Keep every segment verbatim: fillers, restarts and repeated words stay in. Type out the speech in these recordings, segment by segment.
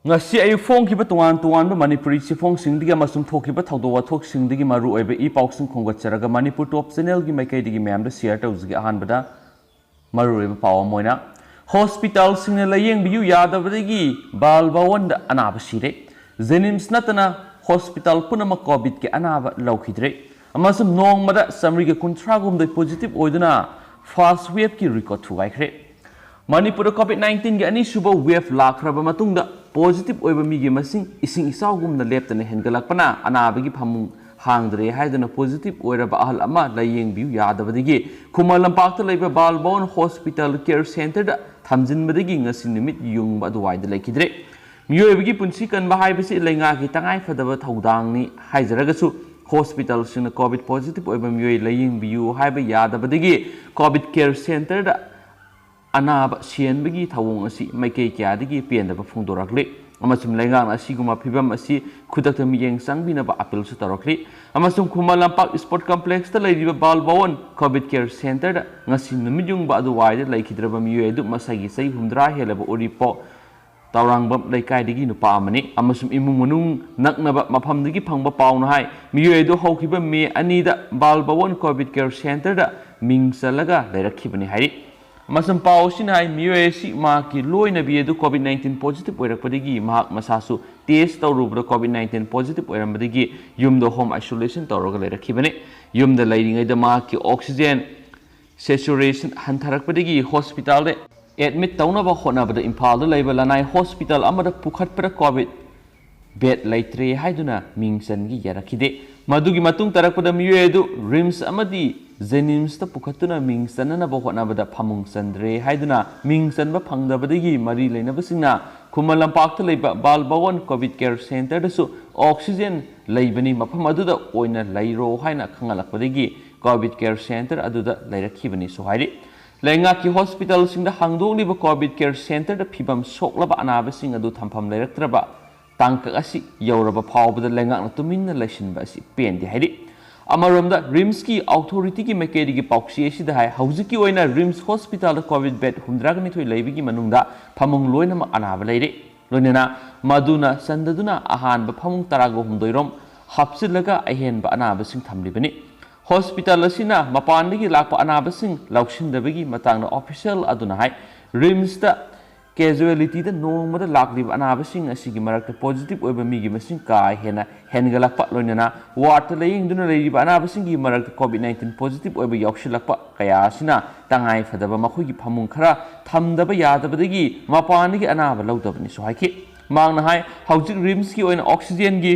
ꯉꯁꯤ ꯑꯌꯨꯛ ꯐꯣꯡꯈꯤꯕ ꯇꯣꯉꯥꯟ ꯇꯣꯉꯥꯟꯕ ꯃꯅꯤꯄꯨꯔꯤ ꯆꯦꯐꯣꯡꯁꯤꯡꯗꯒꯤ ꯑꯃꯁꯨꯡ ꯊꯣꯛꯈꯤꯕ ꯊꯧꯗꯣꯛ ꯋꯥꯊꯣꯛꯁꯤꯡꯗꯒꯤ ꯃꯔꯨ ꯑꯣꯏꯕ ꯏ ꯄꯥꯎꯁꯤꯡ ꯈꯣꯝꯒꯠꯆꯔꯒ ꯃꯅꯤꯄꯨꯔ ꯇꯣꯞ ꯆꯦꯅꯦꯜꯒꯤ ꯃꯥꯏꯀꯩꯗꯒꯤ ꯃꯌꯥꯝꯗ ꯁꯤꯌꯔ ꯇꯧꯖꯒꯦ꯫ ꯑꯍꯥꯟꯕꯗ ꯃꯔꯨꯑꯣꯏꯕ ꯄꯥꯎ ꯑꯃ ꯑꯣꯏꯅ, ꯍꯣꯁꯄꯤꯇꯥꯜꯁꯤꯡꯅ ꯂꯥꯌꯦꯡꯕꯤꯌꯨ ꯌꯥꯗꯕꯗꯒꯤ ꯕꯥꯜ ꯚꯋꯟꯗ ꯑꯅꯥꯕ ꯁꯤꯔꯦ꯫ ꯖꯦꯅꯤꯝꯁ ꯅꯠꯇꯅ ꯍꯣꯁꯄꯤꯇꯥꯜ ꯄꯨꯝꯅꯃꯛ ꯀꯣꯚꯤꯗꯀꯤ ꯑꯅꯥꯕ ꯂꯧꯈꯤꯗ꯭ꯔꯦ꯫ ꯑꯃꯁꯨꯡ ꯅꯣꯡꯃꯗ ꯆꯥꯃꯔꯤꯒ ꯀꯨꯟꯊ꯭ꯔꯥ ꯍꯨꯝꯗꯣꯏ ꯄꯣꯖꯤꯇꯤꯚ ꯑꯣꯏꯗꯨꯅ ꯐꯥꯔꯁ ꯋꯦꯚꯀꯤ ꯔꯦꯀꯣꯔꯗ ꯊꯨꯒꯥꯏꯈ꯭ꯔꯦ꯫ ꯃꯅꯤꯄꯨꯔꯗ ꯀꯣꯚꯤꯗ ꯅꯥꯏꯟꯇꯤꯟꯒꯤ ꯑꯅꯤꯁꯨꯕ ꯋꯦꯚ ꯂꯥꯛꯈ꯭ꯔꯕ ꯃꯇꯨꯡꯗ ꯄꯣꯖꯤꯇꯤꯚ ꯑꯣꯏꯕ ꯃꯤꯒꯤ ꯃꯁꯤꯡ ꯏꯁꯤꯡ ꯏꯆꯥꯎꯒꯨꯝꯅ ꯂꯦꯞꯇꯅ ꯍꯦꯟꯒꯠꯂꯛꯄꯅ ꯑꯅꯥꯕꯒꯤ ꯐꯃꯨꯡ ꯍꯥꯡꯗ꯭ꯔꯦ ꯍꯥꯏꯗꯨꯅ ꯄꯣꯖꯤꯇꯤꯚ ꯑꯣꯏꯔꯕ ꯑꯍꯜ ꯑꯃ ꯂꯥꯌꯦꯡꯕꯤꯌꯨ ꯌꯥꯗꯕꯗꯒꯤ ꯈꯨꯃꯟ ꯂꯝꯄꯥꯛꯇ ꯂꯩꯕ ꯕꯥꯜ ꯚꯋꯟ ꯍꯣꯁꯄꯤꯇꯥꯜ ꯀꯦꯌꯔ ꯁꯦꯟꯇꯔꯗ ꯊꯝꯖꯤꯟꯕꯗꯒꯤ ꯉꯁꯤ ꯅꯨꯃꯤꯠ ꯌꯨꯡꯕ ꯑꯗꯨꯋꯥꯏꯗ ꯂꯩꯈꯤꯗ꯭ꯔꯦ꯫ ꯃꯤꯑꯣꯏꯕꯒꯤ ꯄꯨꯟꯁꯤ ꯀꯟꯕ ꯍꯥꯏꯕꯁꯤ ꯂꯩꯉꯥꯛꯀꯤ ꯇꯉꯥꯏꯐꯗꯕ ꯊꯧꯗꯥꯡꯅꯤ ꯍꯥꯏꯖꯔꯒꯁꯨ, ꯍꯣꯁꯄꯤꯇꯥꯜꯁꯤꯡꯅ ꯀꯣꯚꯤꯗ ꯄꯣꯖꯤꯇꯤꯚ ꯑꯣꯏꯕ ꯃꯤꯑꯣꯏ ꯂꯥꯌꯦꯡꯕꯤꯌꯨ ꯍꯥꯏꯕ ꯌꯥꯗꯕꯗꯒꯤ ꯀꯣꯚꯤꯗ ꯀꯦꯌꯔ ꯁꯦꯟꯇꯔꯗ ꯑꯅꯥꯕ ꯁꯤꯍꯟꯕꯒꯤ ꯊꯧꯑꯣꯡ ꯑꯁꯤ ꯃꯥꯏꯀꯩ ꯀꯌꯥꯗꯒꯤ ꯄꯦꯟꯗꯕ ꯐꯣꯡꯗꯣꯔꯛꯂꯤ꯫ ꯑꯃꯁꯨꯡ ꯂꯩꯉꯥꯛꯅ ꯑꯁꯤꯒꯨꯝꯕ ꯐꯤꯚꯝ ꯑꯁꯤ ꯈꯨꯗꯛꯇ ꯃꯤꯠꯌꯦꯡ ꯆꯪꯕꯤꯅꯕ ꯑꯥꯄꯤꯜꯁꯨ ꯇꯧꯔꯛꯂꯤ꯫ ꯑꯃꯁꯨꯡ ꯈꯨꯃꯟ ꯂꯝꯄꯥꯛ ꯁ꯭ꯄꯣꯔꯠ ꯀꯝꯄ꯭ꯂꯦꯛꯁꯇ ꯂꯩꯔꯤꯕ ꯕꯥꯜ ꯚꯋꯟ ꯀꯣꯚꯤꯗ ꯀꯦꯌꯔ ꯁꯦꯟꯇꯔꯗ ꯉꯁꯤ ꯅꯨꯃꯤꯠ ꯌꯨꯡꯕ ꯑꯗꯨꯋꯥꯏꯗ ꯂꯩꯈꯤꯗ꯭ꯔꯕ ꯃꯤꯑꯣꯏ ꯑꯗꯨ ꯃꯁꯥꯒꯤ ꯆꯍꯤ ꯍꯨꯝꯗ꯭ꯔꯥ ꯍꯦꯜꯂꯕ ꯎꯔꯤꯄꯣꯛ ꯇꯧꯔꯥꯡꯕꯝ ꯂꯩꯀꯥꯏꯗꯒꯤ ꯅꯨꯄꯥ ꯑꯃꯅꯤ꯫ ꯑꯃꯁꯨꯡ ꯏꯃꯨꯡ ꯃꯅꯨꯡ ꯅꯛꯅꯕ ꯃꯐꯝꯗꯒꯤ ꯐꯪꯕ ꯄꯥꯎꯅ ꯍꯥꯏ, ꯃꯤꯑꯣꯏ ꯑꯗꯨ ꯍꯧꯈꯤꯕ ꯃꯦ ꯑꯅꯤꯗ ꯕꯥꯜ ꯚꯋꯟ ꯀꯣꯚꯤꯗ ꯀꯦꯌꯔ ꯁꯦꯟꯇꯔꯗ ꯃꯤꯡ ꯆꯜꯂꯒ ꯂꯩꯔꯛꯈꯤꯕꯅꯤ ꯍꯥꯏꯔꯤ꯫ ꯑꯃꯁꯨꯡ ꯄꯥꯎ ꯑꯁꯤꯅ ꯍꯥꯏ, ꯃꯤꯑꯣꯏ ꯑꯁꯤ ꯃꯍꯥꯛꯀꯤ ꯂꯣꯏꯅꯕꯤ ꯑꯗꯨ ꯀꯣꯚꯤꯗ ꯅꯥꯏꯟꯇꯤꯟ ꯄꯣꯖꯤꯇꯤꯚ ꯑꯣꯏꯔꯛꯄꯗꯒꯤ ꯃꯍꯥꯛ ꯃꯁꯥꯁꯨ ꯇꯦꯁ ꯇꯧꯔꯨꯕꯗ ꯀꯣꯚꯤꯗ ꯅꯥꯏꯟꯇꯤꯟ ꯄꯣꯖꯤꯇꯤꯚ ꯑꯣꯏꯔꯝꯕꯗꯒꯤ ꯌꯨꯝꯗ ꯍꯣꯝ ꯑꯥꯏꯁꯣꯂꯦꯁꯟ ꯇꯧꯔꯒ ꯂꯩꯔꯛꯈꯤꯕꯅꯤ꯫ ꯌꯨꯝꯗ ꯂꯩꯔꯤꯉꯩꯗ ꯃꯍꯥꯛꯀꯤ ꯑꯣꯛꯁꯤꯖꯦꯟ ꯁꯦꯆꯨꯔꯦꯁꯟ ꯍꯟꯊꯔꯛꯄꯗꯒꯤ ꯍꯣꯁꯄꯤꯇꯥꯜꯗ ꯑꯦꯗꯃꯤꯠ ꯇꯧꯅꯕ ꯍꯣꯠꯅꯕꯗ ꯏꯝꯐꯥꯜꯗ ꯂꯩꯕ ꯂꯅꯥꯏ ꯍꯣꯁꯄꯤꯇꯥꯜ ꯑꯃꯗ ꯄꯨꯈꯠꯄꯗ ꯀꯣꯚꯤꯗ ꯕꯦꯗ ꯂꯩꯇ꯭ꯔꯦ ꯍꯥꯏꯗꯨꯅ ꯃꯤꯡ ꯆꯟꯒꯤ ꯌꯥꯔꯛꯈꯤꯗꯦ꯫ ꯃꯗꯨꯒꯤ ꯃꯇꯨꯡ ꯇꯥꯔꯛꯄꯗ ꯃꯤꯑꯣꯏ ꯑꯗꯨ ꯔꯤꯝꯁ ꯑꯃꯗꯤ ꯖꯦꯅꯤꯝꯁꯇ ꯄꯨꯈꯠꯇꯨꯅ ꯃꯤꯡ ꯆꯟꯅꯅꯕ ꯍꯣꯠꯅꯕꯗ ꯐꯃꯨꯡ ꯆꯟꯗ꯭ꯔꯦ ꯍꯥꯏꯗꯨꯅ ꯃꯤꯡ ꯆꯟꯕ ꯐꯪꯗꯕꯗꯒꯤ ꯃꯔꯤ ꯂꯩꯅꯕꯁꯤꯡꯅ ꯈꯨꯃꯟ ꯂꯝꯄꯥꯛꯇ ꯂꯩꯕ ꯕꯥꯜ ꯚꯋꯟ ꯀꯣꯚꯤꯗ ꯀꯦꯌꯔ ꯁꯦꯟꯇꯔꯗꯁꯨ ꯑꯣꯛꯁꯤꯖꯦꯟ ꯂꯩꯕꯅꯤ, ꯃꯐꯝ ꯑꯗꯨꯗ ꯑꯣꯏꯅ ꯂꯩꯔꯣ ꯍꯥꯏꯅ ꯈꯪꯍꯜꯂꯛꯄꯗꯒꯤ ꯀꯣꯚꯤꯗ ꯀꯦꯌꯔ ꯁꯦꯟꯇꯔ ꯑꯗꯨꯗ ꯂꯩꯔꯛꯈꯤꯕꯅꯤꯁꯨ ꯍꯥꯏꯔꯤ꯫ ꯂꯩꯉꯥꯛꯀꯤ ꯍꯣꯁꯄꯤꯇꯥꯜꯁꯤꯡꯗ ꯍꯥꯡꯗꯣꯛꯂꯤꯕ ꯀꯣꯚꯤꯗ ꯀꯦꯌꯔ ꯁꯦꯟꯇꯔꯗ ꯐꯤꯕꯝ ꯁꯣꯛꯂꯕ ꯑꯅꯥꯕꯁꯤꯡ ꯑꯗꯨ ꯊꯝꯐꯝ ꯂꯩꯔꯛꯇ꯭ꯔꯕ ꯇꯥꯡꯀꯛ ꯑꯁꯤ ꯌꯧꯔꯕ ꯐꯥꯎꯕꯗ ꯂꯩꯉꯥꯛꯅ ꯇꯨꯃꯤꯟꯅ ꯂꯩꯁꯤꯟꯕ ꯑꯁꯤ ꯄꯦꯟꯗꯦ ꯍꯥꯏꯔꯤ꯫ ꯑꯃꯔꯣꯝꯗ ꯔꯤꯝꯁꯀꯤ ꯑꯣꯊꯣꯔꯤꯇꯤꯒꯤ ꯃꯥꯏꯀꯩꯗꯒꯤ ꯄꯥꯎꯆꯦ ꯑꯁꯤꯗ ꯍꯥꯏ, ꯍꯧꯖꯤꯛꯀꯤ ꯑꯣꯏꯅ ꯔꯤꯝꯁ ꯍꯣꯁꯄꯤꯇꯥꯜꯗ ꯀꯣꯚꯤꯗ ꯕꯦꯗ ꯍꯨꯝꯗ꯭ꯔꯥꯒ ꯅꯤꯊꯣꯏ ꯂꯩꯕꯒꯤ ꯃꯅꯨꯡꯗ ꯐꯃꯨꯡ ꯂꯣꯏꯅꯃꯛ ꯑꯅꯥꯕ ꯂꯩꯔꯦ꯫ ꯂꯣꯏꯅꯅ ꯃꯗꯨꯅ ꯆꯟꯗꯗꯨꯅ ꯑꯍꯥꯟꯕ ꯐꯃꯨꯡ ꯇꯔꯥꯒ ꯍꯨꯝꯗꯣꯏ ꯔꯣꯝ ꯍꯥꯞꯆꯤꯜꯂꯒ ꯑꯍꯦꯟꯕ ꯑꯅꯥꯕꯁꯤꯡ ꯊꯝꯂꯤꯕꯅꯤ꯫ ꯍꯣꯁꯄꯤꯇꯥꯜ ꯑꯁꯤꯅ ꯃꯄꯥꯟꯗꯒꯤ ꯂꯥꯛꯄ ꯑꯅꯥꯕꯁꯤꯡ ꯂꯧꯁꯤꯟꯗꯕꯒꯤ ꯃꯇꯥꯡꯗ ꯑꯣꯐꯤꯁꯤꯌꯦꯜ ꯑꯗꯨꯅ ꯍꯥꯏ, ꯔꯤꯝꯁꯇ ꯀꯦꯖꯨꯋꯦꯂꯤꯇꯤꯗ ꯅꯣꯡꯃꯗ ꯂꯥꯛꯂꯤꯕ ꯑꯅꯥꯕꯁꯤꯡ ꯑꯁꯤꯒꯤ ꯃꯔꯛꯇ ꯄꯣꯖꯤꯇꯤꯚ ꯑꯣꯏꯕ ꯃꯤꯒꯤ ꯃꯁꯤꯡ ꯀꯥ ꯍꯦꯟꯅ ꯍꯦꯟꯒꯠꯂꯛꯄ, ꯂꯣꯏꯅꯅ ꯋꯥꯔꯗꯇ ꯂꯥꯌꯦꯡꯗꯨꯅ ꯂꯩꯔꯤꯕ ꯑꯅꯥꯕꯁꯤꯡꯒꯤ ꯃꯔꯛꯇ ꯀꯣꯚꯤꯗ ꯅꯥꯏꯟꯇꯤꯟ ꯄꯣꯖꯤꯇꯤꯚ ꯑꯣꯏꯕ ꯌꯥꯎꯁꯤꯜꯂꯛꯄ ꯀꯌꯥ ꯑꯁꯤꯅ ꯇꯉꯥꯏ ꯐꯗꯕ ꯃꯈꯣꯏꯒꯤ ꯐꯃꯨꯡ ꯈꯔ ꯊꯝꯗꯕ ꯌꯥꯗꯕꯗꯒꯤ ꯃꯄꯥꯟꯗꯒꯤ ꯑꯅꯥꯕ ꯂꯧꯗꯕꯅꯤꯁꯨ ꯍꯥꯏꯈꯤ꯫ ꯃꯍꯥꯛꯅ ꯍꯥꯏ, ꯍꯧꯖꯤꯛ ꯔꯤꯝꯁꯀꯤ ꯑꯣꯏꯅ ꯑꯣꯛꯁꯤꯖꯦꯟꯒꯤ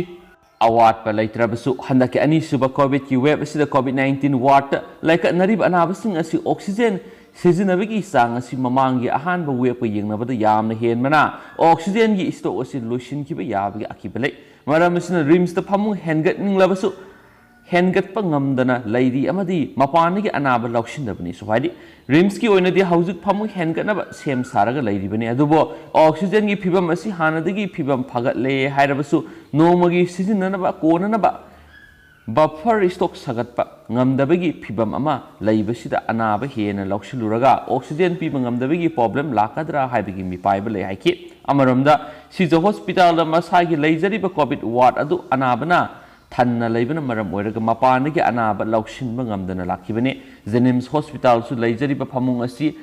ꯑꯋꯥꯠꯄ ꯂꯩꯇ꯭ꯔꯕꯁꯨ, ꯍꯟꯗꯛꯀꯤ ꯑꯅꯤꯁꯨꯕ ꯀꯣꯚꯤꯗꯀꯤ ꯋꯦꯕ ꯑꯁꯤꯗ ꯀꯣꯚꯤꯗ ꯅꯥꯏꯟꯇꯤꯟ ꯋꯥꯔꯗꯇ ꯂꯩꯈꯠꯅꯔꯤꯕ ꯑꯅꯥꯕꯁꯤꯡ ꯑꯁꯤ ꯑꯣꯛꯁꯤꯖꯦꯟ ꯁꯤꯖꯤꯟꯅꯕꯒꯤ ꯆꯥꯡ ꯑꯁꯤ ꯃꯃꯥꯡꯒꯤ ꯑꯍꯥꯟꯕ ꯋꯦꯕꯀ ꯌꯦꯡꯅꯕꯗ ꯌꯥꯝꯅ ꯍꯦꯟꯕꯅ ꯑꯣꯛꯁꯤꯖꯦꯟꯒꯤ ꯁ꯭ꯇꯣꯛ ꯑꯁꯤ ꯂꯣꯏꯁꯤꯟꯈꯤꯕ ꯌꯥꯕꯒꯤ ꯑꯀꯤꯕ ꯂꯩ꯫ ꯃꯔꯝ ꯑꯁꯤꯅ ꯔꯤꯝꯁꯇ ꯐꯃꯨꯡ ꯍꯦꯟꯒꯠꯅꯤꯡꯂꯕꯁꯨ ꯍꯦꯟꯒꯠꯄ ꯉꯝꯗꯅ ꯂꯩꯔꯤ ꯑꯃꯗꯤ ꯃꯄꯥꯟꯗꯒꯤ ꯑꯅꯥꯕ ꯂꯧꯁꯤꯟꯗꯕꯅꯤꯁꯨ ꯍꯥꯏꯔꯤ꯫ ꯔꯤꯝꯁꯀꯤ ꯑꯣꯏꯅꯗꯤ ꯍꯧꯖꯤꯛ ꯐꯃꯨꯡ ꯍꯦꯟꯒꯠꯅꯕ ꯁꯦꯝ ꯁꯥꯔꯒ ꯂꯩꯔꯤꯕꯅꯤ, ꯑꯗꯨꯕꯨ ꯑꯣꯛꯁꯤꯖꯦꯟꯒꯤ ꯐꯤꯕꯝ ꯑꯁꯤ ꯍꯥꯟꯅꯗꯒꯤ ꯐꯤꯕꯝ ꯐꯒꯠꯂꯦ ꯍꯥꯏꯔꯕꯁꯨ ꯅꯣꯡꯃꯒꯤ ꯁꯤꯖꯤꯟꯅꯅꯕ ꯀꯣꯟꯅꯅꯕ ꯕꯐꯔ ꯁ꯭ꯇꯣꯛ ꯁꯥꯒꯠꯄ ꯉꯝꯗꯕꯒꯤ ꯐꯤꯕꯝ ꯑꯃ ꯂꯩꯕꯁꯤꯗ ꯑꯅꯥꯕ ꯍꯦꯟꯅ ꯂꯧꯁꯤꯜꯂꯨꯔꯒ ꯑꯣꯛꯁꯤꯖꯦꯟ ꯄꯤꯕ ꯉꯝꯗꯕꯒꯤ ꯄ꯭ꯔꯣꯕ꯭ꯂꯦꯝ ꯂꯥꯛꯀꯗ꯭ꯔꯥ ꯍꯥꯏꯕꯒꯤ ꯃꯤꯄꯥꯏꯕ ꯂꯩ ꯍꯥꯏꯈꯤ꯫ ꯑꯃꯔꯣꯝꯗ, ꯁꯤꯖ ꯍꯣꯁꯄꯤꯇꯥꯜꯗ ꯃꯁꯥꯒꯤ ꯂꯩꯖꯔꯤꯕ ꯀꯣꯚꯤꯗ ꯋꯥꯔꯗ ꯑꯗꯨ ꯑꯅꯥꯕꯅ ꯊꯟꯅ ꯂꯩꯕꯅ ꯃꯔꯝ ꯑꯣꯏꯔꯒ ꯃꯄꯥꯟꯗꯒꯤ ꯑꯅꯥꯕ ꯂꯧꯁꯤꯟꯕ ꯉꯝꯗꯅ ꯂꯥꯛꯈꯤꯕꯅꯤ꯫ ꯖꯦꯅꯤꯝꯁ ꯍꯣꯁꯄꯤꯇꯥꯜꯁꯨ ꯂꯩꯖꯔꯤꯕ ꯐꯃꯨꯡ ꯑꯁꯤ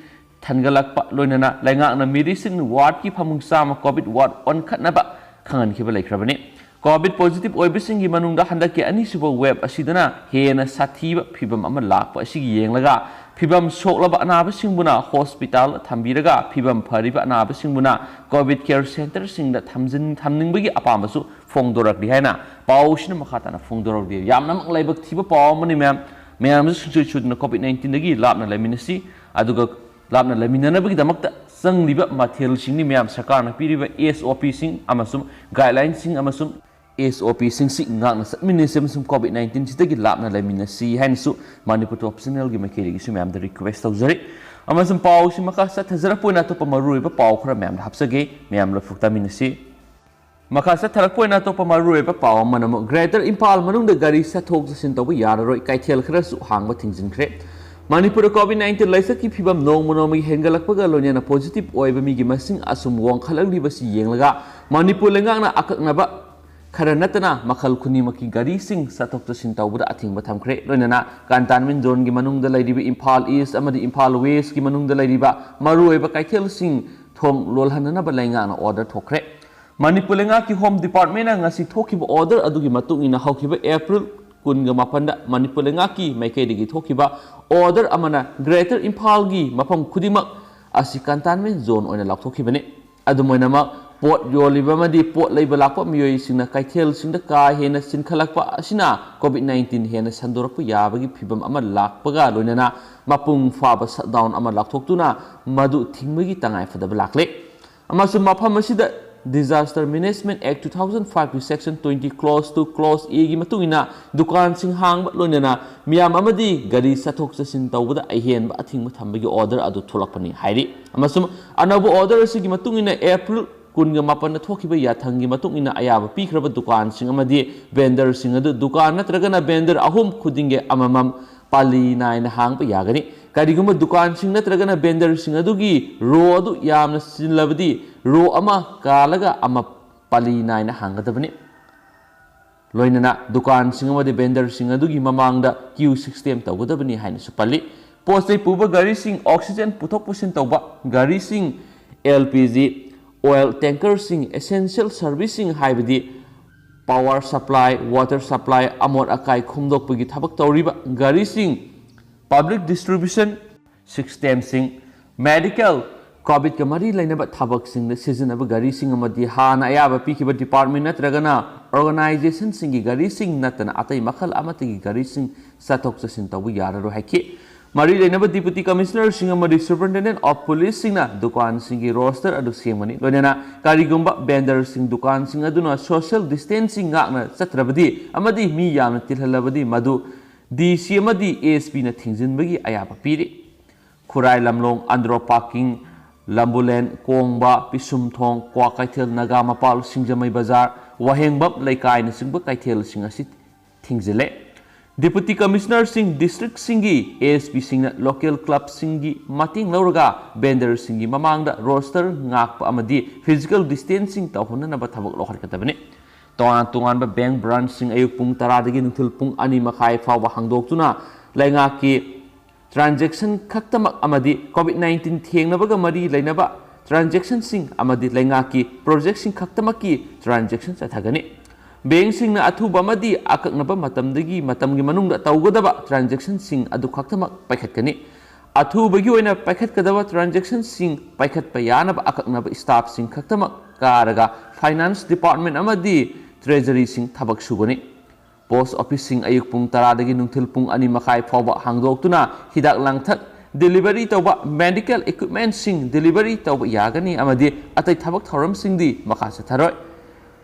ꯊꯟꯒꯠꯂꯛꯄ, ꯂꯣꯏꯅꯅ ꯂꯩꯉꯥꯛꯅ ꯃꯦꯗꯤꯁꯤꯟ ꯋꯥꯔꯗꯀꯤ ꯐꯃꯨꯡ ꯆꯥꯝꯃ ꯀꯣꯚꯤꯗ ꯋꯥꯔꯗ ꯑꯣꯟꯈꯠꯅꯕ ꯈꯪꯍꯟꯈꯤꯕ ꯂꯩꯈ꯭ꯔꯕꯅꯤ꯫ ꯀꯣꯚꯤꯗ ꯄꯣꯖꯤꯇꯤꯚ ꯑꯣꯏꯕꯁꯤꯡꯒꯤ ꯃꯅꯨꯡꯗ ꯍꯟꯗꯛꯀꯤ ꯑꯅꯤꯁꯨꯕ ꯋꯦꯕ ꯑꯁꯤꯗꯅ ꯍꯦꯟꯅ ꯁꯥꯊꯤꯕ ꯐꯤꯕꯝ ꯑꯃ ꯂꯥꯛꯄ ꯑꯁꯤꯒꯤ ꯌꯦꯡꯂꯒ, ꯐꯤꯕꯝ ꯁꯣꯛꯂꯕ ꯑꯅꯥꯕꯁꯤꯡꯕꯨꯅ ꯍꯣꯁꯄꯤꯇꯥꯜ ꯊꯝꯕꯤꯔꯒ, ꯐꯤꯕꯝ ꯐꯔꯤꯕ ꯑꯅꯥꯕꯁꯤꯡꯕꯨꯅ ꯀꯣꯚꯤꯗ ꯀꯦꯌꯔ ꯁꯦꯟꯇꯔꯁꯤꯡꯗ ꯊꯝꯖꯤꯟ-, ꯊꯝꯅꯤꯡꯕꯒꯤ ꯑꯄꯥꯝꯕꯁꯨ ꯐꯣꯡꯗꯣꯔꯛꯂꯤ ꯍꯥꯏꯅ ꯄꯥꯎꯁꯤꯅ ꯃꯈꯥ ꯇꯥꯅ ꯐꯣꯡꯗꯣꯔꯛꯂꯤ꯫ ꯌꯥꯝꯅꯃꯛ ꯂꯥꯏꯕꯛ ꯊꯤꯕ ꯄꯥꯎ ꯑꯃꯅꯤ, ꯃꯌꯥꯝ꯫ ꯃꯌꯥꯝꯁꯨ ꯁꯨꯡꯁꯣꯏ ꯁꯣꯏꯗꯅ ꯀꯣꯚꯤꯗ ꯅꯥꯏꯟꯇꯤꯟꯗꯒꯤ ꯂꯥꯞꯅ ꯂꯩꯃꯤꯟꯅꯁꯤ, ꯑꯗꯨꯒ ꯂꯥꯞꯅ ꯂꯩꯃꯤꯟꯅꯅꯕꯒꯤꯗꯃꯛꯇ ꯆꯪꯂꯤꯕ ꯃꯊꯦꯜꯁꯤꯡꯅꯤ, ꯃꯌꯥꯝ꯫ ꯁꯔꯀꯥꯔꯅ ꯄꯤꯔꯤꯕ ꯑꯦꯁ ꯑꯣ ꯄꯤꯁꯤꯡ ꯑꯃꯁꯨꯡ ꯒꯥꯏꯗꯂꯥꯏꯟꯁꯤꯡ ꯑꯃꯁꯨꯡ ꯑꯦꯁ ꯑꯣ ꯄꯤꯁꯤꯡꯁꯤ ꯉꯥꯛꯅ ꯆꯠꯃꯤꯟꯅꯁꯤ ꯑꯃꯁꯨꯡ ꯀꯣꯚꯤꯗ ꯅꯥꯏꯟꯇꯤꯟꯁꯤꯗꯒꯤ ꯂꯥꯞꯅ ꯂꯩꯃꯤꯟꯅꯁꯤ ꯍꯥꯏꯅꯁꯨ ꯃꯅꯤꯄꯨꯔ ꯇꯣꯞ ꯆꯦꯅꯦꯜꯒꯤ ꯃꯥꯏꯀꯩꯗꯒꯤꯁꯨ ꯃꯌꯥꯝꯗ ꯔꯤꯀ꯭ꯋꯦꯁ ꯇꯧꯖꯔꯤ꯫ ꯑꯃꯁꯨꯡ ꯄꯥꯎꯁꯤ ꯃꯈꯥ ꯆꯠꯊꯖꯔꯛꯄ ꯑꯣꯏꯅ ꯑꯇꯣꯞꯄ ꯃꯔꯨꯑꯣꯏꯕ ꯄꯥꯎ ꯈꯔ ꯃꯌꯥꯝꯗ ꯍꯥꯞꯆꯒꯦ, ꯃꯌꯥꯝ ꯂꯣꯏꯐꯨꯛ ꯇꯥꯃꯤꯟꯅꯁꯤ꯫ ꯃꯈꯥ ꯆꯠꯊꯔꯛꯄ ꯑꯣꯏꯅ ꯑꯇꯣꯞꯄ ꯃꯔꯨꯑꯣꯏꯕ ꯄꯥꯎ ꯑꯃꯅ ꯑꯃꯨꯛ ꯒ꯭ꯔꯦꯇꯔ ꯏꯝꯐꯥꯜ ꯃꯅꯨꯡꯗ ꯒꯥꯔꯤ ꯆꯠꯊꯣꯛ ꯆꯠꯁꯤꯟ ꯇꯧꯕ ꯌꯥꯔꯔꯣꯏ, ꯀꯩꯊꯦꯜ ꯈꯔꯁꯨ ꯍꯥꯡꯕ ꯊꯤꯡꯖꯤꯟꯈ꯭ꯔꯦ꯫ ꯃꯅꯤꯄꯨꯔꯗ COVID nineteen ꯂꯥꯏꯆꯠꯀꯤ ꯐꯤꯕꯝ ꯅꯣꯡꯃ ꯅꯣꯡꯃꯒꯤ ꯍꯦꯟꯒꯠꯂꯛꯄꯒ ꯂꯣꯏꯅꯅ positive ꯑꯣꯏꯕ ꯃꯤꯒꯤ ꯃꯁꯤꯡ ꯑꯁꯨꯝ ꯋꯥꯡꯈꯠꯂꯛꯂꯤꯕꯁꯤ ꯌꯦꯡꯂꯒ ꯃꯅꯤꯄꯨꯔ ꯂꯩꯉꯥꯛꯅ ꯑꯀꯛꯅꯕ ꯈꯔ ꯅꯠꯇꯅ ꯃꯈꯜ ꯈꯨꯗꯤꯡꯃꯛꯀꯤ ꯒꯥꯔꯤꯁꯤꯡ ꯆꯠꯊꯣꯛ ꯆꯠꯁꯤꯟ ꯇꯧꯕꯗ ꯑꯊꯤꯡꯕ ꯊꯝꯈ꯭ꯔꯦ꯫ ꯂꯣꯏꯅꯅ containment zoneꯒꯤ ꯃꯅꯨꯡꯗ ꯂꯩꯔꯤꯕ ꯏꯝꯐꯥꯜ East ꯑꯃꯗꯤ ꯏꯝꯐꯥꯜ Westꯀꯤ ꯃꯅꯨꯡꯗ ꯂꯩꯔꯤꯕ ꯃꯔꯨꯑꯣꯏꯕ ꯀꯩꯊꯦꯜꯁꯤꯡ ꯊꯣꯡ ꯂꯣꯜꯍꯟꯅꯅꯕ ꯂꯩꯉꯥꯛꯅ order ꯊꯣꯛꯈ꯭ꯔꯦ꯫ ꯃꯅꯤꯄꯨꯔ ꯂꯩꯉꯥꯛꯀꯤ Home Departmentꯅ ꯉꯁꯤ ꯊꯣꯛꯈꯤꯕ order ꯑꯗꯨꯒꯤ ꯃꯇꯨꯡ ꯏꯟꯅ ꯍꯧꯈꯤꯕ April ꯀꯨꯟꯒ ꯃꯥꯄꯟꯗ ꯃꯅꯤꯄꯨꯔ ꯂꯩꯉꯥꯛꯀꯤ ꯃꯥꯏꯀꯩꯗꯒꯤ ꯊꯣꯛꯈꯤꯕ order ꯑꯃꯅ Greater ꯏꯝꯐꯥꯜꯒꯤ ꯃꯐꯝ ꯈꯨꯗꯤꯡꯃꯛ ꯑꯁꯤ containment zone ꯑꯣꯏꯅ ꯂꯥꯎꯊꯣꯛꯈꯤꯕꯅꯤ꯫ ꯑꯗꯨꯝ ꯑꯣꯏꯅꯃꯛ, ꯄꯣꯠ ꯌꯣꯜꯂꯤꯕ ꯑꯃꯗꯤ ꯄꯣꯠ ꯂꯩꯕ ꯂꯥꯛꯄ ꯃꯤꯑꯣꯏꯁꯤꯡꯅ ꯀꯩꯊꯦꯜꯁꯤꯡꯗ ꯀꯥ ꯍꯦꯟꯅ ꯆꯤꯟꯈꯠꯂꯛꯄ ꯑꯁꯤꯅ COVID nineteen ꯍꯦꯟꯅ ꯁꯟꯗꯣꯔꯛꯄ ꯌꯥꯕꯒꯤ ꯐꯤꯚꯝ ꯑꯃ ꯂꯥꯛꯄꯒ ꯂꯣꯏꯅꯅ ꯃꯄꯨꯡ ꯐꯥꯕ shutdown ꯑꯃ ꯂꯥꯎꯊꯣꯛꯇꯨꯅ ꯃꯗꯨ ꯊꯤꯡꯕꯒꯤ ꯇꯉꯥꯏ ꯐꯗꯕ ꯂꯥꯛꯂꯦ꯫ ꯑꯃꯁꯨꯡ ꯃꯐꯝ ꯑꯁꯤꯗ Disaster Management Act two thousand five ꯀꯤ Section twenty Clause two Clause Aꯒꯤ ꯃꯇꯨꯡ ꯏꯟꯅ ꯗꯨꯀꯥꯟꯁꯤꯡ ꯍꯥꯡꯕ ꯂꯣꯏꯅꯅ ꯃꯤꯌꯥꯝ ꯑꯃꯗꯤ ꯒꯥꯔꯤ ꯆꯠꯊꯣꯛ ꯆꯠꯁꯤꯟ ꯇꯧꯕꯗ ꯑꯍꯦꯟꯕ ꯑꯊꯤꯡꯕ ꯊꯝꯕꯒꯤ order ꯑꯗꯨ ꯊꯣꯛꯂꯛꯄꯅꯤ ꯍꯥꯏꯔꯤ꯫ ꯑꯃꯁꯨꯡ ꯑꯅꯧꯕ order ꯑꯁꯤꯒꯤ ꯃꯇꯨꯡ ꯏꯟꯅ April ꯀꯨꯟꯒ ꯃꯥꯄꯟꯗ ꯊꯣꯛꯈꯤꯕ ꯌꯥꯊꯪꯒꯤ ꯃꯇꯨꯡ ꯏꯟꯅ ꯑꯌꯥꯕ ꯄꯤꯈ꯭ꯔꯕ ꯗꯨꯀꯥꯟꯁꯤꯡ ꯑꯃꯗꯤ vendorꯁꯤꯡ ꯑꯗꯨ ꯗꯨꯀꯥꯟ ꯅꯠꯇ꯭ꯔꯒꯅ vendor ꯑꯍꯨꯝ ꯈꯨꯗꯤꯡꯒꯤ ꯑꯃꯃꯝ ꯄꯥꯂꯤ ꯅꯥꯏꯅ ꯍꯥꯡꯕ ꯌꯥꯒꯅꯤ꯫ ꯀꯔꯤꯒꯨꯝꯕ ꯗꯨꯀꯥꯟꯁꯤꯡ ꯅꯠꯇ꯭ꯔꯒꯅ vendorꯁꯤꯡ ꯑꯗꯨꯒꯤ row ꯑꯗꯨ ꯌꯥꯝꯅ ꯆꯤꯜꯂꯕꯗꯤ, row ꯑꯃ ꯀꯥꯜꯂꯒ ꯑꯃ ꯄꯥꯂꯤ ꯅꯥꯏꯅ ꯍꯥꯡꯒꯗꯕꯅꯤ꯫ ꯂꯣꯏꯅꯅ ꯗꯨꯀꯥꯟꯁꯤꯡ ꯑꯃꯗꯤ vendorꯁꯤꯡ ꯑꯗꯨꯒꯤ ꯃꯃꯥꯡꯗ queue system ꯇꯧꯒꯗꯕꯅꯤ ꯍꯥꯏꯅꯁꯨ ꯄꯜꯂꯤ꯫ ꯄꯣꯠ ꯆꯩ ꯄꯨꯕ ꯒꯥꯔꯤꯁꯤꯡ, oxygen ꯄꯨꯊꯣꯛ ꯄꯨꯁꯤꯟ ꯇꯧꯕ ꯒꯥꯔꯤꯁꯤꯡ, LPG oil tankerꯁꯤꯡ, essential serviceꯁꯤꯡ ꯍꯥꯏꯕꯗꯤ power supply, water supply, ꯑꯃꯣꯠ ꯑꯀꯥꯏ ꯈꯣꯝꯗꯣꯛꯄꯒꯤ ꯊꯕꯛ ꯇꯧꯔꯤꯕ ꯒꯥꯔꯤꯁꯤꯡ, public distribution systemꯁꯤꯡ, medical, COVIDꯀ ꯃꯔꯤ ꯂꯩꯅꯕ ꯊꯕꯛꯁꯤꯡꯗ ꯁꯤꯖꯤꯟꯅꯕ ꯒꯥꯔꯤꯁꯤꯡ ꯑꯃꯗꯤ ꯍꯥꯟꯅ ꯑꯌꯥꯕ ꯄꯤꯈꯤꯕ department ꯅꯠꯇ꯭ꯔꯒꯅ organizationꯁꯤꯡꯒꯤ ꯒꯥꯔꯤꯁꯤꯡ ꯅꯠꯇꯅ ꯑꯇꯩ ꯃꯈꯜ ꯑꯃꯠꯇꯒꯤ ꯒꯥꯔꯤꯁꯤꯡ ꯆꯠꯊꯣꯛ ꯆꯠꯁꯤꯟ ꯇꯧꯕ ꯌꯥꯔꯔꯣꯏ ꯍꯥꯏꯈꯤ꯫ ꯃꯔꯤ ꯂꯩꯅꯕ Deputy Commissionerꯁꯤꯡ ꯑꯃꯗꯤ Superintendent of Policeꯁꯤꯡꯅ ꯗꯨꯀꯥꯟꯁꯤꯡꯒꯤ roster ꯑꯗꯨ ꯁꯦꯝꯒꯅꯤ꯫ ꯂꯣꯏꯅꯅ ꯀꯔꯤꯒꯨꯝꯕ vendorꯁꯤꯡ, ꯗꯨꯀꯥꯟꯁꯤꯡ ꯑꯗꯨꯅ social distancing ꯉꯥꯛꯅ ꯆꯠꯇ꯭ꯔꯕꯗꯤ ꯑꯃꯗꯤ ꯃꯤ ꯌꯥꯝꯅ ꯇꯤꯜꯍꯜꯂꯕꯗꯤ ꯃꯗꯨ DC ꯑꯃꯗꯤ ASPꯅ ꯊꯤꯡꯖꯤꯟꯕꯒꯤ ꯑꯌꯥꯕ ꯄꯤꯔꯤ꯫ ꯈꯨꯔꯥꯏ ꯂꯝꯂꯣꯡ, ꯑꯟꯗ꯭ꯔꯣ ꯄꯥꯔꯀꯤꯡ, ꯂꯝꯕꯨꯂꯦꯟ, ꯀꯣꯡꯕ, ꯄꯤꯁꯨꯝꯊꯣꯡ, ꯀ꯭ꯋꯥꯀꯩꯊꯦꯜ, ꯅꯥꯒꯥꯃꯄꯥꯜ, ꯁꯤꯡꯖꯃꯩ ꯕꯖꯥꯔ, ꯋꯥꯍꯦꯡꯕꯝ ꯂꯩꯀꯥꯏꯅꯆꯤꯡꯕ ꯀꯩꯊꯦꯜꯁꯤꯡ ꯑꯁꯤ ꯊꯤꯡꯖꯤꯜꯂꯦ꯫ Deputy Commissionerꯁꯤꯡ, districtꯁꯤꯡꯒꯤ ASPꯁꯤꯡꯅ local clubꯁꯤꯡꯒꯤ ꯃꯇꯦꯡ ꯂꯧꯔꯒ vendorꯁꯤꯡꯒꯤ ꯃꯃꯥꯡꯗ roster ꯉꯥꯛꯄ ꯑꯃꯗꯤ physical distancing ꯇꯧꯍꯟꯅꯅꯕ ꯊꯕꯛ ꯂꯧꯈꯠꯀꯗꯕꯅꯤ꯫ ꯇꯣꯉꯥꯟ ꯇꯣꯉꯥꯟꯕ bank branchꯁꯤꯡ ꯑꯌꯨꯛ ꯄꯨꯡ ꯇꯔꯥꯗꯒꯤ ꯅꯨꯡꯊꯤꯜ ꯄꯨꯡ ꯑꯅꯤ ꯃꯈꯥꯏ ꯐꯥꯎꯕ ꯍꯥꯡꯗꯣꯛꯇꯨꯅ ꯂꯩꯉꯥꯛꯀꯤ transaction ꯈꯛꯇꯃꯛ ꯑꯃꯗꯤ COVID nineteen ꯊꯦꯡꯅꯕꯒ ꯃꯔꯤ ꯂꯩꯅꯕ transactionꯁꯤꯡ ꯑꯃꯗꯤ ꯂꯩꯉꯥꯛꯀꯤ projectꯁꯤꯡ ꯈꯛꯇꯃꯛꯀꯤ transaction ꯆꯠꯊꯒꯅꯤ꯫ Bankꯁꯤꯡꯅ ꯑꯊꯨꯕ ꯑꯃꯗꯤ ꯑꯀꯛꯅꯕ ꯃꯇꯝꯗꯒꯤ ꯃꯇꯝꯒꯤ ꯃꯅꯨꯡꯗ ꯇꯧꯒꯗꯕ transactionꯁꯤꯡ ꯑꯗꯨ ꯈꯛꯇꯃꯛ ꯄꯥꯏꯈꯠꯀꯅꯤ꯫ ꯑꯊꯨꯕꯒꯤ ꯑꯣꯏꯅ ꯄꯥꯏꯈꯠꯀꯗꯕ transactionꯁꯤꯡ ꯄꯥꯏꯈꯠꯄ ꯌꯥꯅꯕ ꯑꯀꯛꯅꯕ staffꯁꯤꯡ ꯈꯛꯇꯃꯛ ꯀꯥꯔꯒ finance department ꯑꯃꯗꯤ treasuryꯁꯤꯡ ꯊꯕꯛ ꯁꯨꯒꯅꯤ꯫ Post officeꯁꯤꯡ ꯑꯌꯨꯛ ꯄꯨꯡ ꯇꯔꯥꯗꯒꯤ ꯅꯨꯡꯊꯤꯜ ꯄꯨꯡ ꯑꯅꯤ ꯃꯈꯥꯏ ꯐꯥꯎꯕ ꯍꯥꯡꯗꯣꯛꯇꯨꯅ ꯍꯤꯗꯥꯛ ꯂꯥꯡꯊꯛ delivery ꯇꯧꯕ, medical equipmentꯁꯤꯡ delivery ꯇꯧꯕ ꯌꯥꯒꯅꯤ ꯑꯃꯗꯤ ꯑꯇꯩ ꯊꯕꯛ ꯊꯧꯔꯝꯁꯤꯡꯗꯤ ꯃꯈꯥ ꯆꯠꯊꯔꯣꯏ꯫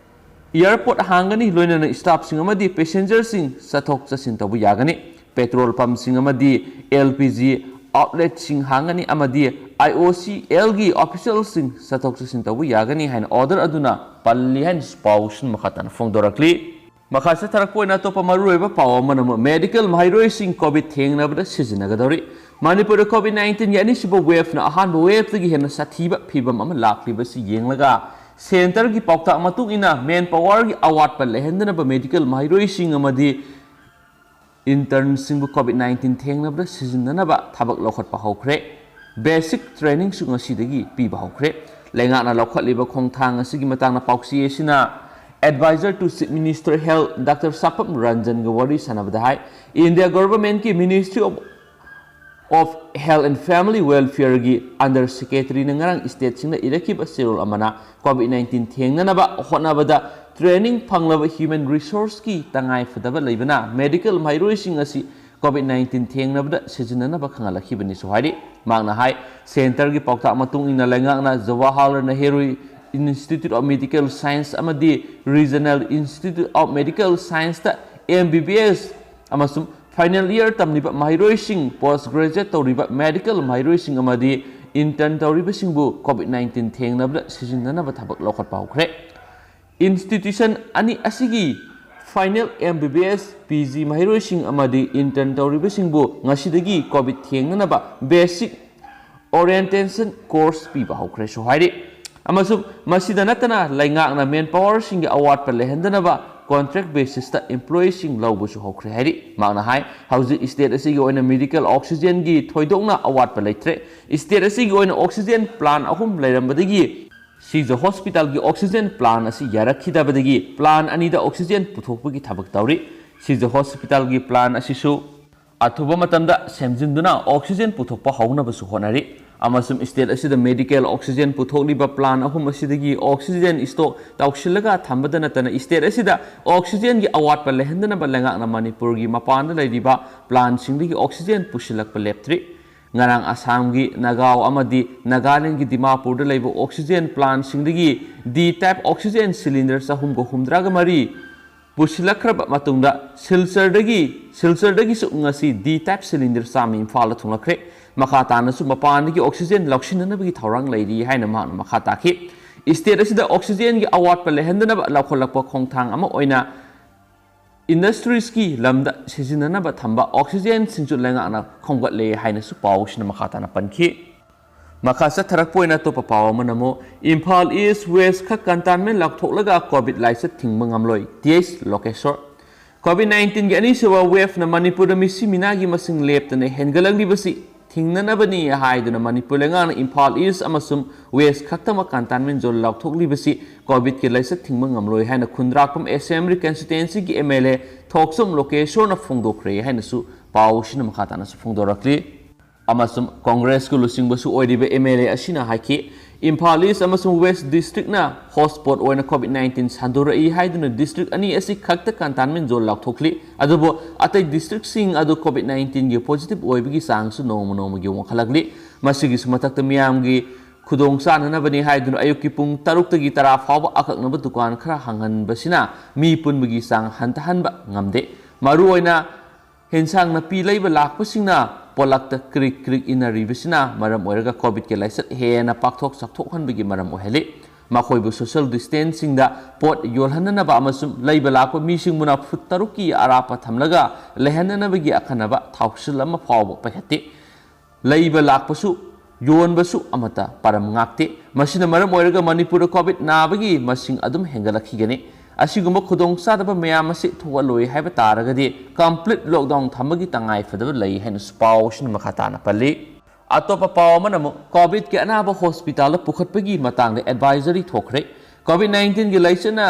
Airport ꯍꯥꯡꯒꯅꯤ, ꯂꯣꯏꯅꯅ staffꯁꯤꯡ ꯑꯃꯗꯤ passengerꯁꯤꯡ ꯆꯠꯊꯣꯛ ꯆꯠꯁꯤꯟ ꯇꯧꯕ ꯌꯥꯒꯅꯤ꯫ Petrol pumpꯁꯤꯡ ꯑꯃꯗꯤ LPG outletꯁꯤꯡ ꯍꯥꯡꯒꯅꯤ ꯑꯃꯗꯤ IOCLꯒꯤ officialꯁꯤꯡ ꯆꯠꯊꯣꯛ ꯆꯠꯁꯤꯟ ꯇꯧꯕ ꯌꯥꯒꯅꯤ ꯍꯥꯏꯅ order ꯑꯗꯨꯅ ꯄꯜꯂꯤ ꯍꯥꯏꯅꯁꯨ ꯄꯥꯎꯁꯤꯡ ꯃꯈꯥ ꯇꯥꯅ ꯐꯣꯡꯗꯣꯔꯛꯂꯤ꯫ ꯃꯈꯥ ꯆꯠꯊꯔꯛꯄ ꯑꯣꯏꯅ ꯑꯇꯣꯞꯄ ꯃꯔꯨꯑꯣꯏꯕ ꯄꯥꯎ ꯑꯃꯅ ꯑꯃꯨꯛ medical ꯃꯍꯩꯔꯣꯏꯁꯤꯡ COVID ꯊꯦꯡꯅꯕꯗ ꯁꯤꯖꯤꯟꯅꯒꯗꯧꯔꯤ꯫ ꯃꯅꯤꯄꯨꯔꯗ COVID nineteenꯒꯤ ꯑꯅꯤꯁꯨꯕ waveꯅ ꯑꯍꯥꯟꯕ waveꯇꯒꯤ ꯍꯦꯟꯅ ꯁꯥꯊꯤꯕ ꯐꯤꯕꯝ ꯑꯃ ꯂꯥꯛꯂꯤꯕꯁꯤ ꯌꯦꯡꯂꯒ centreꯒꯤ ꯄꯥꯎꯇꯥꯛ ꯃꯇꯨꯡ ꯏꯟꯅ manpowerꯒꯤ ꯑꯋꯥꯠꯄ ꯂꯩꯍꯟꯗꯅꯕ medical ꯃꯍꯩꯔꯣꯏꯁꯤꯡ ꯑꯃꯗꯤ internꯁꯤꯡꯕꯨ COVID nineteen ꯊꯦꯡꯅꯕꯗ ꯁꯤꯖꯤꯟꯅꯅꯕ ꯊꯕꯛ ꯂꯧꯈꯠꯄ ꯍꯧꯈ꯭ꯔꯦ꯫ Basic trainingꯁꯨ ꯉꯁꯤꯗꯒꯤ ꯄꯤꯕ ꯍꯧꯈ꯭ꯔꯦ꯫ ꯂꯩꯉꯥꯛꯅ ꯂꯧꯈꯠꯂꯤꯕ ꯈꯣꯡꯊꯥꯡ ꯑꯁꯤꯒꯤ ꯃꯇꯥꯡꯗ ꯄꯥꯎꯆꯦ ꯑꯁꯤꯅ Advisor to Chief Minister Health Doctor ꯁꯥꯄꯝ ꯔꯟꯖꯟꯒ ꯋꯥꯔꯤ ꯁꯥꯟꯅꯕꯗ ꯍꯥꯏ, India Governmentꯀꯤ Ministry of of Health and Family Welfareꯒꯤ Under Secretaryꯅ ꯉꯔꯥꯡ stateꯁꯤꯡꯗ ꯏꯔꯛꯈꯤꯕ ꯆꯦꯔꯣꯜ ꯑꯃꯅ COVID nineteen ꯊꯦꯡꯅꯅꯕ ꯍꯣꯠꯅꯕꯗ training ꯐꯪꯂꯕ human resourceꯀꯤ ꯇꯉꯥꯏ ꯐꯗꯕ ꯂꯩꯕꯅ medical ꯃꯍꯩꯔꯣꯏꯁꯤꯡ ꯑꯁꯤ COVID nineteen ꯊꯦꯡꯅꯕꯗ ꯁꯤꯖꯤꯟꯅꯅꯕ ꯈꯪꯍꯜꯂꯛꯈꯤꯕꯅꯤꯁꯨ ꯍꯥꯏꯔꯤ꯫ ꯃꯍꯥꯛꯅ ꯍꯥꯏ, centreꯒꯤ ꯄꯥꯎꯇꯥꯛ ꯃꯇꯨꯡ ꯏꯟꯅ ꯂꯩꯉꯥꯛꯅ Jawaharlal Nehru Institute of Medical Science ꯑꯃꯗꯤ Regional Institute of Medical Scienceꯇ MBBS ꯑꯃꯁꯨꯡ final year ꯇꯝꯂꯤꯕ ꯃꯍꯩꯔꯣꯏꯁꯤꯡ, post graduate ꯇꯧꯔꯤꯕ medical ꯃꯍꯩꯔꯣꯏꯁꯤꯡ ꯑꯃꯗꯤ intern ꯇꯧꯔꯤꯕꯁꯤꯡꯕꯨ COVID nineteen ꯊꯦꯡꯅꯕꯗ ꯁꯤꯖꯤꯟꯅꯅꯕ ꯊꯕꯛ ꯂꯧꯈꯠꯄ ꯍꯧꯈ꯭ꯔꯦ꯫ Institution ꯑꯅꯤ ꯑꯁꯤꯒꯤ Final M B B S, P G ꯃꯍꯩꯔꯣꯏꯁꯤꯡ ꯑꯃꯗꯤ intern ꯇꯧꯔꯤꯕꯁꯤꯡꯕꯨ ꯉꯁꯤꯗꯒꯤ COVID ꯊꯦꯡꯅꯅꯕ basic orientation course ꯄꯤꯕ ꯍꯧꯈ꯭ꯔꯦꯁꯨ ꯍꯥꯏꯔꯤ꯫ ꯑꯃꯁꯨꯡ ꯃꯁꯤꯗ ꯅꯠꯇꯅ ꯂꯩꯉꯥꯛꯅ manpowerꯁꯤꯡꯒꯤ ꯑꯋꯥꯠꯄ ꯂꯩꯍꯟꯗꯅꯕ contract basisꯇ employeeꯁꯤꯡ ꯂꯧꯕꯁꯨ ꯍꯧꯈ꯭ꯔꯦ ꯍꯥꯏꯔꯤ꯫ ꯃꯍꯥꯛꯅ ꯍꯥꯏ, ꯍꯧꯖꯤꯛ state ꯑꯁꯤꯒꯤ ꯑꯣꯏꯅ medical oxygenꯒꯤ ꯊꯣꯏꯗꯣꯛꯅ ꯑꯋꯥꯠꯄ ꯂꯩꯇ꯭ꯔꯦ꯫ State ꯑꯁꯤꯒꯤ ꯑꯣꯏꯅ oxygen plant ꯑꯍꯨꯝ ꯂꯩꯔꯝꯕꯗꯒꯤ ꯁꯤꯖ hospitalꯒꯤ oxygen plant ꯑꯁꯤ ꯌꯥꯔꯛꯈꯤꯗꯕꯗꯒꯤ plant ꯑꯅꯤꯗ oxygen ꯄꯨꯊꯣꯛꯄꯒꯤ ꯊꯕꯛ ꯇꯧꯔꯤ꯫ ꯁꯤꯖ hospitalꯒꯤ plant ꯑꯁꯤꯁꯨ ꯑꯊꯨꯕ ꯃꯇꯝꯗ ꯁꯦꯝꯖꯤꯟꯗꯨꯅ oxygen ꯄꯨꯊꯣꯛꯄ ꯍꯧꯅꯕꯁꯨ ꯍꯣꯠꯅꯔꯤ꯫ ꯑꯃꯁꯨꯡ state ꯑꯁꯤꯗ medical oxygen ꯄꯨꯊꯣꯛꯂꯤꯕ plant ꯑꯍꯨꯝ ꯑꯁꯤꯗꯒꯤ oxygen stock ꯇꯧꯁꯤꯜꯂꯒ ꯊꯝꯕꯗ ꯅꯠꯇꯅ state ꯑꯁꯤꯗ oxygenꯒꯤ ꯑꯋꯥꯠꯄ ꯂꯩꯍꯟꯗꯅꯕ ꯂꯩꯉꯥꯛꯅ ꯃꯅꯤꯄꯨꯔꯒꯤ ꯃꯄꯥꯟꯗ ꯂꯩꯔꯤꯕ plantꯁꯤꯡꯗꯒꯤ oxygen ꯄꯨꯁꯤꯜꯂꯛꯄ ꯂꯦꯞꯇ꯭ꯔꯤ꯫ ꯉꯔꯥꯡ ꯑꯁꯥꯝꯒꯤ ꯅꯒꯥꯎ ꯑꯃꯗꯤ ꯅꯥꯒꯥꯂꯦꯟꯒꯤ ꯗꯤꯃꯥꯄꯨꯔꯗ ꯂꯩꯕ oxygen plantꯁꯤꯡꯗꯒꯤ D type oxygen cylinder ꯆꯍꯨꯝꯒ ꯍꯨꯝꯗ꯭ꯔꯥꯒ ꯃꯔꯤ ꯄꯨꯁꯤꯜꯂꯛꯈ꯭ꯔꯕ ꯃꯇꯨꯡꯗ ꯁꯤꯜꯆꯔꯗꯒꯤ, ꯁꯤꯜꯆꯔꯗꯒꯤꯁꯨ ꯉꯁꯤ D type cylinder ꯆꯥꯝꯃ ꯏꯝꯐꯥꯜꯗ ꯊꯨꯡꯂꯛꯈ꯭ꯔꯦ꯫ ꯃꯈꯥ ꯇꯥꯅꯁꯨ ꯃꯄꯥꯟꯗꯒꯤ oxygen ꯂꯧꯁꯤꯟꯅꯅꯕꯒꯤ ꯊꯧꯔꯥꯡ ꯂꯩꯔꯤ ꯍꯥꯏꯅ ꯃꯍꯥꯛꯅ ꯃꯈꯥ ꯇꯥꯈꯤ꯫ State ꯑꯁꯤꯗ oxygenꯒꯤ ꯑꯋꯥꯠꯄ ꯂꯩꯍꯟꯗꯅꯕ ꯂꯧꯈꯠꯂꯛꯄ ꯈꯣꯡꯊꯥꯡ ꯑꯃ ꯑꯣꯏꯅ industriesꯀꯤ ꯂꯝꯗ ꯁꯤꯖꯤꯟꯅꯅꯕ ꯊꯝꯕ oxygenꯁꯤꯡꯁꯨ ꯂꯩꯉꯥꯛꯅ ꯈꯣꯝꯒꯠꯂꯦ ꯍꯥꯏꯅꯁꯨ ꯄꯥꯎꯁꯤꯅ ꯃꯈꯥ ꯇꯥꯅ ꯄꯟꯈꯤ꯫ ꯃꯈꯥ ꯆꯠꯊꯔꯛꯄ ꯑꯣꯏꯅ ꯑꯇꯣꯞꯄ ꯄꯥꯎ ꯑꯃꯅ ꯑꯃꯨꯛ ꯏꯝꯐꯥꯜ East West ꯈꯛ containment ꯂꯧꯊꯣꯛꯂꯒ COVID ꯂꯥꯏꯆꯠ ꯊꯤꯡꯕ ꯉꯝꯂꯣꯏ, T H ꯂꯣꯀꯦꯁꯣꯔ꯫ COVID nineteenꯒꯤ ꯑꯅꯤꯁꯨꯕ waveꯅ ꯃꯅꯤꯄꯨꯔꯗ ꯃꯤꯁꯤ ꯃꯤꯅꯥꯒꯤ ꯃꯁꯤꯡ ꯂꯦꯞꯇꯅ ꯍꯦꯟꯒꯠꯂꯛꯂꯤꯕꯁꯤ ꯊꯤꯡꯅꯅꯕꯅꯤ ꯍꯥꯏꯗꯨꯅ ꯃꯅꯤꯄꯨꯔ ꯂꯩꯉꯥꯛꯅ ꯏꯝꯐꯥꯜ East ꯑꯃꯁꯨꯡ West ꯈꯛꯇꯃꯛ containment zone ꯂꯥꯎꯊꯣꯛꯂꯤꯕꯁꯤ COVIDꯀꯤ ꯂꯥꯏꯆꯠ ꯊꯤꯡꯕ ꯉꯝꯂꯣꯏ ꯍꯥꯏꯅ ꯈꯨꯟꯗ꯭ꯔꯥꯛꯄꯝ Assembly Constituencyꯒꯤ MLA ꯊꯣꯛꯆꯣꯝ ꯂꯣꯀꯦꯁꯣꯔꯅ ꯐꯣꯡꯗꯣꯛꯈ꯭ꯔꯦ ꯍꯥꯏꯅꯁꯨ ꯄꯥꯎꯁꯤꯅ ꯃꯈꯥ ꯇꯥꯅꯁꯨ ꯐꯣꯡꯗꯣꯔꯛꯂꯤ꯫ ꯑꯃꯁꯨꯡ ꯀꯣꯡꯒ꯭ꯔꯦꯁꯀꯤ ꯂꯨꯆꯤꯡꯕꯁꯨ ꯑꯣꯏꯔꯤꯕ MLA ꯑꯁꯤꯅ ꯍꯥꯏꯈꯤ, ꯏꯝꯐꯥꯜ East ꯑꯃꯁꯨꯡ West Districtꯅ hotspot ꯑꯣꯏꯅ COVID nineteen ꯁꯟꯗꯣꯔꯛꯏ ꯍꯥꯏꯗꯨꯅ district ꯑꯅꯤ ꯑꯁꯤ ꯈꯛꯇ containment zone ꯂꯥꯎꯊꯣꯛꯂꯤ꯫ ꯑꯗꯨꯕꯨ ꯑꯇꯩ districtꯁꯤꯡ ꯑꯗꯨ COVID nineteenꯒꯤ positive ꯑꯣꯏꯕꯒꯤ ꯆꯥꯡꯁꯨ ꯅꯣꯡꯃ ꯅꯣꯡꯃꯒꯤ ꯋꯥꯡꯈꯠꯂꯛꯂꯤ꯫ ꯃꯁꯤꯒꯤꯁꯨ ꯃꯊꯛꯇ ꯃꯤꯌꯥꯝꯒꯤ ꯈꯨꯗꯣꯡ ꯆꯥꯅꯅꯕꯅꯤ ꯍꯥꯏꯗꯨꯅ ꯑꯌꯨꯛꯀꯤ ꯄꯨꯡ ꯇꯔꯨꯛꯇꯒꯤ ꯇꯔꯥ ꯐꯥꯎꯕ ꯑꯀꯛꯅꯕ ꯗꯨꯀꯥꯟ ꯈꯔ ꯍꯥꯡꯍꯟꯕꯁꯤꯅ ꯃꯤ ꯄꯨꯟꯕꯒꯤ ꯆꯥꯡ ꯍꯟꯊꯍꯟꯕ ꯉꯝꯗꯦ꯫ ꯃꯔꯨꯑꯣꯏꯅ ꯍꯦꯟꯁꯥꯡ ꯅꯥꯄꯤ ꯂꯩꯕ ꯂꯥꯛꯄꯁꯤꯡꯅ ꯄꯣꯂꯛꯇ ꯀ꯭ꯔꯤꯛ ꯀ꯭ꯔꯤꯛ ꯏꯟꯅꯔꯤꯕꯁꯤꯅ ꯃꯔꯝ ꯑꯣꯏꯔꯒ COVIDꯀꯤ ꯂꯥꯏꯆꯠ ꯍꯦꯟꯅ ꯄꯥꯛꯊꯣꯛ ꯆꯥꯎꯊꯣꯛꯍꯟꯕꯒꯤ ꯃꯔꯝ ꯑꯣꯏꯍꯜꯂꯤ꯫ ꯃꯈꯣꯏꯕꯨ ꯁꯣꯁꯤꯌꯦꯜ ꯗꯤꯁꯇꯦꯟꯁꯤꯡꯗ ꯄꯣꯠ ꯌꯣꯜꯍꯟꯅꯅꯕ ꯑꯃꯁꯨꯡ ꯂꯩꯕ ꯂꯥꯛꯄ ꯃꯤꯁꯤꯡꯕꯨꯅ ꯐꯨꯠ ꯇꯔꯨꯛꯀꯤ ꯑꯔꯥꯞꯄ ꯊꯝꯂꯒ ꯂꯩꯍꯟꯅꯅꯕꯒꯤ ꯑꯈꯟꯅꯕ ꯊꯥꯎꯁꯤꯜ ꯑꯃ ꯐꯥꯎꯕ ꯄꯥꯏꯈꯠꯇꯦ꯫ ꯂꯩꯕ ꯂꯥꯛꯄꯁꯨ, ꯌꯣꯟꯕꯁꯨ ꯑꯃꯠꯇ ꯄꯥꯔꯝ ꯉꯥꯛꯇꯦ꯫ ꯃꯁꯤꯅ ꯃꯔꯝ ꯑꯣꯏꯔꯒ ꯃꯅꯤꯄꯨꯔꯗ ꯀꯣꯚꯤꯗ ꯅꯥꯕꯒꯤ ꯃꯁꯤꯡ ꯑꯗꯨꯝ ꯍꯦꯟꯒꯠꯂꯛꯈꯤꯒꯅꯤ꯫ ꯑꯁꯤꯒꯨꯝꯕ ꯈꯨꯗꯣꯡꯆꯥꯗꯕ ꯃꯌꯥꯝ ꯑꯁꯤ ꯊꯣꯛꯍꯜꯂꯣꯏ ꯍꯥꯏꯕ ꯇꯥꯔꯒꯗꯤ complete lockdown ꯊꯝꯕꯒꯤ ꯇꯉꯥꯏ ꯐꯗꯕ ꯂꯩ ꯍꯥꯏꯅꯁꯨ ꯄꯥꯎ ꯑꯁꯤꯅ ꯃꯈꯥ ꯇꯥꯅ ꯄꯜꯂꯤ꯫ ꯑꯇꯣꯞꯄ ꯄꯥꯎ ꯑꯃꯅ ꯑꯃꯨꯛ ꯀꯣꯚꯤꯗꯀꯤ ꯑꯅꯥꯕ ꯍꯣꯁꯄꯤꯇꯥꯜꯗ ꯄꯨꯈꯠꯄꯒꯤ ꯃꯇꯥꯡꯗ ꯑꯦꯗꯚꯥꯏꯖꯔꯤ ꯊꯣꯛꯈ꯭ꯔꯦ꯫ ꯀꯣꯚꯤꯗ ꯅꯥꯏꯟꯇꯤꯟꯒꯤ ꯂꯥꯏꯆꯠꯅ